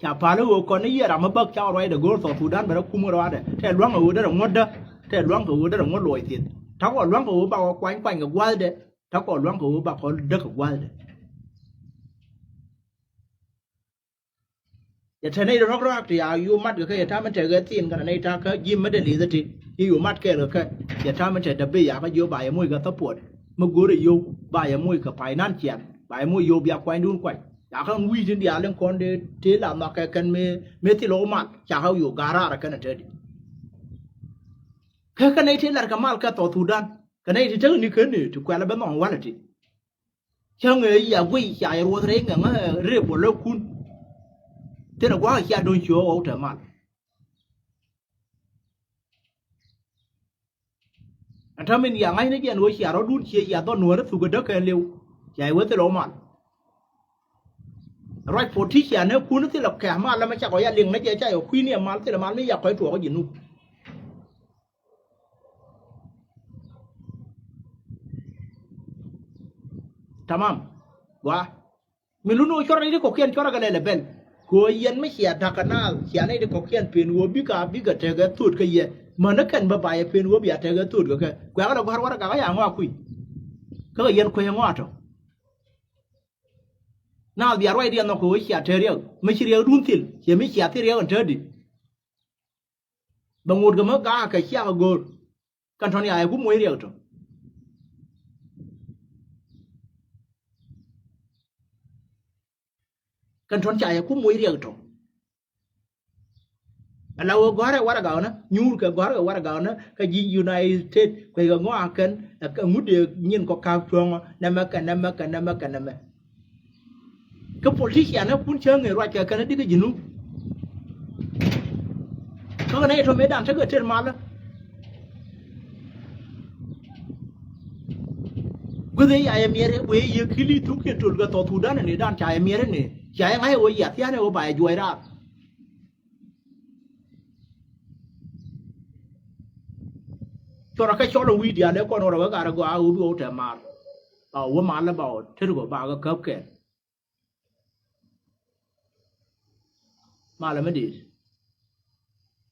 Ca pa̱l i̱ ɣöö kɔn i̱ yiëë ram mi bäk cakɔ ruacdɛ go̱o̱r South Sudan bɛ rɔ kum kɛ ruaadɛ tɛ lua̱ŋ kɛ ɣöö derɛ ŋuɔ̱tdä tɛ lua̱ŋ kɛ ɣöö derɛ ŋuɔ̱t luɔc thi̱n. Ta̱kɔ lua̱ŋ kɛ ɣöö bakɔ kuany kuany kɛ gua̱thdɛ. Ta̱kɔ lua̱ŋ kɛ ɣöö bakɔ däk kɛ gua̱thdɛ. Yɛ te nɛy rɔ̱k rɔ̱k ti ya yo̱o̱ mat kɛ kɛ yɛ ta̱a̱ mi te ɣɛ thi̱n kɛnɛ nɛy ta̱a̱ kä ji̱ Middle East ti yɛ yo̱o̱ mat kɛɛl kɛ kɛ yɛ ta̱a̱ mi te däbi ya kä ji̱ ba yɛ moc kɛ support mi go̱o̱rɛ yo̱o̱ ba yɛ moc kɛ financial ba yɛ moc yo̱o̱ bia kuanydun kuany. Ya kä wi̱i̱ tin diaal in kɔn dee tëë la nhɔk kɛ kɛn mëë mëë thil ɣä mal ca kä yo̱o̱ ga̱r raar kɛn ɛ te di. Kä kä nɛy tëë lar kɛ mal kɛ South Sudan kɛ nɛy ti tekɛ ni kɛn ni ti kuɛl ɛ ben nhɔk walɛ ti. Cäŋ ëë ya guiy ca yɛ ruɔth rɛy ŋɛŋä rëë buɔlä kun. Thilɛ gua̱a̱k cia do̱n ci ɣɔw tɛ mal. Ɛn täämɛ in ya ŋa̱cni jɛn ɣöö cia rɔ̱dun cie ya dhɔn nuäärä thuk ɛ däk kɛn liw. Cia yɛ wee thilɛ wä mal. Ruac politician ni kun thilɛ kɛ mal ɛmɛ cakɔ ya liŋ ni jɛ ca yɛ kui̱ni ɛ mal thilɛ mal mi ya kɔc tuɔɔk ji̱ nu. Tamam. Gua. Min luni wä cuɔr ni ti kɔkiɛn cuɔr kɛ lɛl ɛ bɛl. Kɛ ɣöö yɛn mi cia da̱k kɛ naath cia ni ti kɔkiɛn pen ɣöö bikɛ bikɛ tekɛ thot kä yɛ. Mäni kɛn bä ba yɛ pen ɣöö bia tekɛ thot kä kɛ. Kuɛ̈kä lɛ gua̱r warɛgak kä ya ŋɔak kui̱. Kä kɛ yɛn kuec ɛ ŋɔak tɔ. Naath bia ruacdiɛn nhɔk kɛ ɣöö cia te riɛk mi ci riɛkdun thil ciɛ mi cia thil riɛk ɛn te di. Bɛ ŋot kɛ mi gaak kɛ ciaŋ ɛ go̱o̱r. Kɛn tɔ̱n ca yɛ ku moc riɛk tɔ. Kɛn tɔ̱n ca yɛ ku moc riɛk tɔ. Ala ɣöö gɔ̱a̱rɛ warɛgak ɣänä nyuur kɛ gɔ̱a̱rɛ warɛgak ɣänä kä ji̱ United States kueckɛ ŋɔak kɛn ɛ ŋut dee nyin kɔ ka̱p cuɔ̱ŋɔ nɛmɛ kɛ nɛmɛ kɛ nɛmɛ kɛ nɛmɛ. Kä politician ɛ kun cäŋ ëë ruac kɛ kɛn ɛ di̱t kä ji̱ nu. Kä kɛ nɛy tɔ̱ mëëdan tekɛ tëër malä. Gui̱th ëë ca yɛ miɛt ɛ wëë yɛ ki̱li thuk kiɛ tol kɛ South Sudan ɛ nëëdan ca yɛ miɛt ɛ nëë ca yɛ ŋa̱c ɛ ɣöö yɛ thia̱a̱n ɛ ɣöö ba yɛ juɔc raar. Cuɔrɛ kä cɔl ɛ wi̱i̱ diaal ɛ kɔn ɣöö rɛ wee gat ɛ gɔaa ɣöö bi ɣɔw tɛ maar. Ba ɣöö wä mal ɛ ba ɣöö tet kɔ ba kɛ käp kɛn. Malɛ mi di̱i̱t.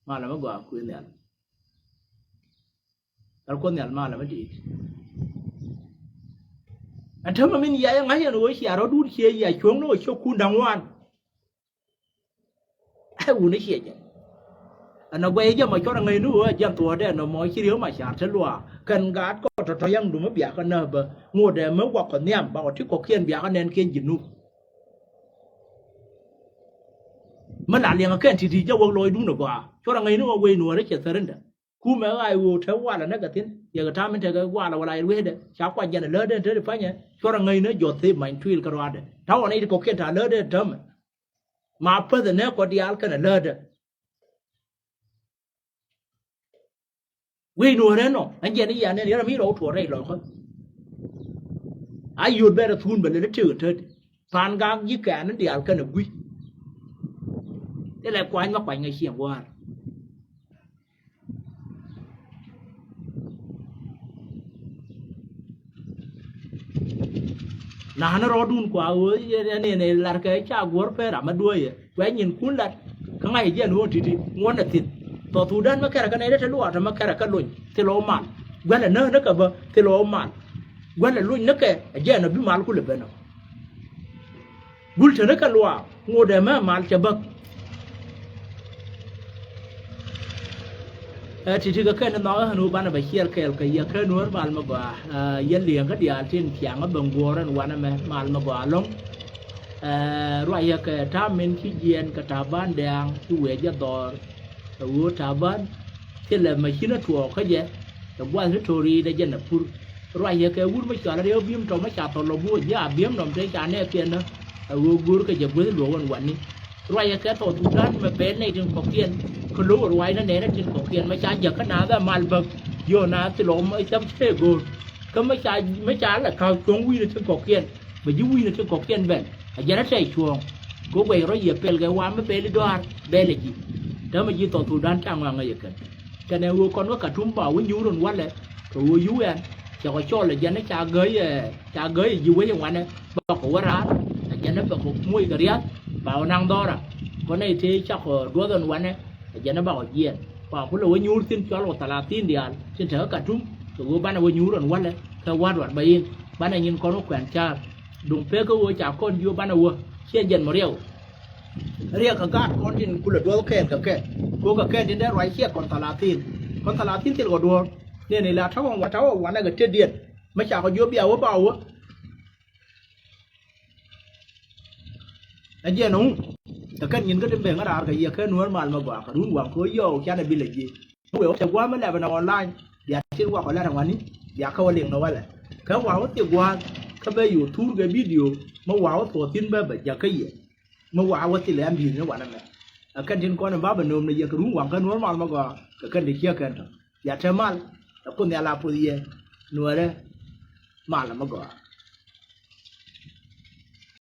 Malɛ mi gɔaa kui̱ nhial. Kɛl kuoth nhial malɛ mi di̱i̱t. Ɛn täämɛ min yia yɛ ŋa̱c yɛn ɣöö cia rɔ̱dun cie yia cuɔ̱ŋ ni ɣöö ciökun da̱ŋ wan. Ɛ wuni ciɛ jɛ. Ɛn ɛ guɛy jɛ mɔ cuɔr ɛ ŋäcni ɣöö ɛ jɛn thuɔɔdɛ ɛn ɛ mɔ ci riek ma car te luaak kɛn gaat kɔ tɔ̱tɔ̱ yaŋ dum mi biakä nääk bä ŋot ɛ mi wakɔ nhiam bakɔ ti kɔ̱kiɛn biakä nɛn kiɛn ji̱ nu. Mi la liɛŋɛ kɛn ti̱ti̱ jɛ wäk lɔcdun ɛ gɔaa cuɔr ɛ ŋäcni ɣöö wec nuɔ̱ɔ̱rä cɛ thärändä. Kumɛ ɣaac ɣöö te walɛ näkɛ thi̱n yɛ kɛ ta̱a̱ min tekɛ walɛ wala yɛ lueecdɛ ca kuac jɛn ɛ läätdɛ te ti pa̱nyɛ cuɔr ɛ ŋäcni jɔth thep many tuil kä ruaadɛ ta̱wä nɛy ti kɔ̱kiɛn ta̱a̱ läätdɛ täämɛ. Ma päth ɛ nɛɛ kɔ diaal kɛnɛ läätdɛ. Wec nuɔ̱ɔ̱rɛ nɔ ɛn jɛn i̱ ya nɛn yɛn ɛ mi rɔw tuɔɔk rɛy lɔkä. A yio̱o̱t bɛ rɛ thuun bɛ lɛ ni tëëk ɛ täti. Tha̱a̱n gak ji̱ kɛ̈ɛ̈n ni diaal kɛnɛ gui̱c. Ilɛ kuany ma kuany ŋäc ciɛŋ gua̱a̱r. Na̱a̱n rɔɔdun kua ɣöö yɛn yɛn lar kɛ ca guɔ̱r pɛr amä duɔ̱ɔ̱yɛ. Kuɛ nyinkun lat kä ŋa̱c ɛ jiɛn ɣöö ti̱ti̱ ŋuɔ̱n ɛ thi̱n. Thɔɔk thukdan mä kɛrɛ kä nɛy rɛt te luaak tɔ mä kɛrɛ kä lony thil ɣɔw mal. Guɛlɛ näk näk ɛ bä thil ɣɔw mal. Guɛlɛ lony näk kɛ ɛ jiɛn ɛ bi mal kulɛ ben ɔ. Gul teni kɛ luaak ŋot ɛmɛ mal cɛ bäk. Ɛ ti̱ti̱ kɛ kɛn nhɔk ɛn ɣöö banɛ bɛ ciɛɛr kɛɛl kɛ yɛ kɛ Nuäär mal mi gɔaa. Ɛ yɛ liɛŋ kä diaal tin ciaŋ ɛ ben guɔ̱ɔ̱r ɛn wanɛ mɛ mal mi gɔaa ɛlɔ̱ŋ. Ɛ ruacɛ kɛ ta̱a̱ min ci jiɛɛn kɛ Taban Dɛ̈ɛ̈ŋ ci wëë jɛ dhɔr. Ɛ ɣöö Taban thilɛ mɛ ci ni tuɔɔk kä jɛ. Ɛ gua̱th ni to̱ri dɛ jɛ nɛ pur. Ruacɛ kɛ wur mi cɔal Riɛk Bi̱em Tɔm mi ca thɔl lɔ buɔ̱ɔ̱c ji̱ a Bi̱em Tɔm te ca nɛɛkiɛn nä. A ɣöö go̱o̱r kɛ jɛ guäth luɔ̱k ɛn wani. Ruacɛ kɛ Thɔɔk Thukdan mɛ pɛl nɛy tin kɔ̱kiɛn. Kä lo̱k ruacnä nɛnɛ tin kɔ̱kiɛn mɛ ca jäk kä naath ɛ mal bäk. Yio̱o̱ naath thil ɣɔw mɛ cäp cɛ go̱o̱r. Kä mɛ ca mɛ ca lɛ ka̱k cuɔ̱ŋ wi̱i̱ni tin kɔ̱kiɛn. Bɛ ji̱ wi̱i̱ni tin kɔ̱kiɛn ben. A jɛn a tɛy cuɔ̱ɔ̱ŋ. Kɛ guɛc rɔ yɛ pɛl kɛ wa mɛ pɛl i̱ dɔaar bɛl ɛ ji̱. Täämɛ ji̱ Thɔɔk Thukdan ca ŋɔaŋ ɛ yɛ kɛn. Kɛnɛ ɣöö kɔn kä Ka̱tum ba wä nyuur ɛn walɛ kɛ ɣöö U N cɛ kɔ cɔl ɛ jɛn ca gäy ɛ ca gäy ɛ ji̱ wec ɛ wanɛ. Ba kɔ wä raar ɛ jɛn ɛ bɛ kɔ moc kɛ ria̱th ba wä naŋ dhɔra. Kɔn ɛ tëë ca kɔ duɔth ɛn wanɛ ɛ jɛn ɛ ba kɔ jiɛɛn. Ba kulɛ wä nyuur thi̱n cɔl kɔ thalathin diaal tin te kä Ka̱tum kɛ ɣöö banɛ wä nyuur ɛn walɛ kɛ wa̱t wa̱t ba in banɛ nyin kɔn wä kuɛn ca̱a̱r. Duŋ pek kä ɣöö ca kɔn jiö banɛ wä ciɛ jɛn mɔ riɛw. Riɛk kɛ gaat kɔn tin kulɛ duɔth kɛɛl kɛ kɛ. Ko kɛ kɛn tin dee ruac ciɛ kɔn thalathin. Kɔn thalathin thil kɔ duɔ̱ɔ̱r. Nɛn ila ta̱wä wa ta̱wä wanɛ kɛ tetdiɛn. Mɛ ca kɔ jiö bia wä ba wä. Ɛ jiɛn ŋu. Kɛ kɛn nyin kä tin ben ŋä raar kɛ yɛ kɛ Nuäär mal mɛ gɔaa kɛ run waŋ kɛ ɣöö yɔw canɛ bi lɛ jiɛ. Wee wä tɛ gua̱a̱th mi lɛpɛ nɔ online bia tin wakɔ lɛt ɛ ŋuani bia kä wä liŋ nɔ walɛ. Kä wa̱a̱ wä thik gua̱a̱th kä bɛ yo̱o̱ thuur kɛ bidio mi wa̱a̱ wä thuɔɔk thi̱n bä bɛ jäk kä yɛ. Mi wa̱a̱ wä thilɛ an bi̱i̱th ni wanɛ mɛ. Ɛ kɛn tin kɔn in ba bɛ nööm ni yɛ kɛ run waŋ kä Nuäär mal mɛ gɔaa kɛ kɛn ti ciek kɛn tɔ. Bia te mal ɛ Kuoth Nhial a puɔth yɛ Nuäärɛ mal mɛ gɔaa.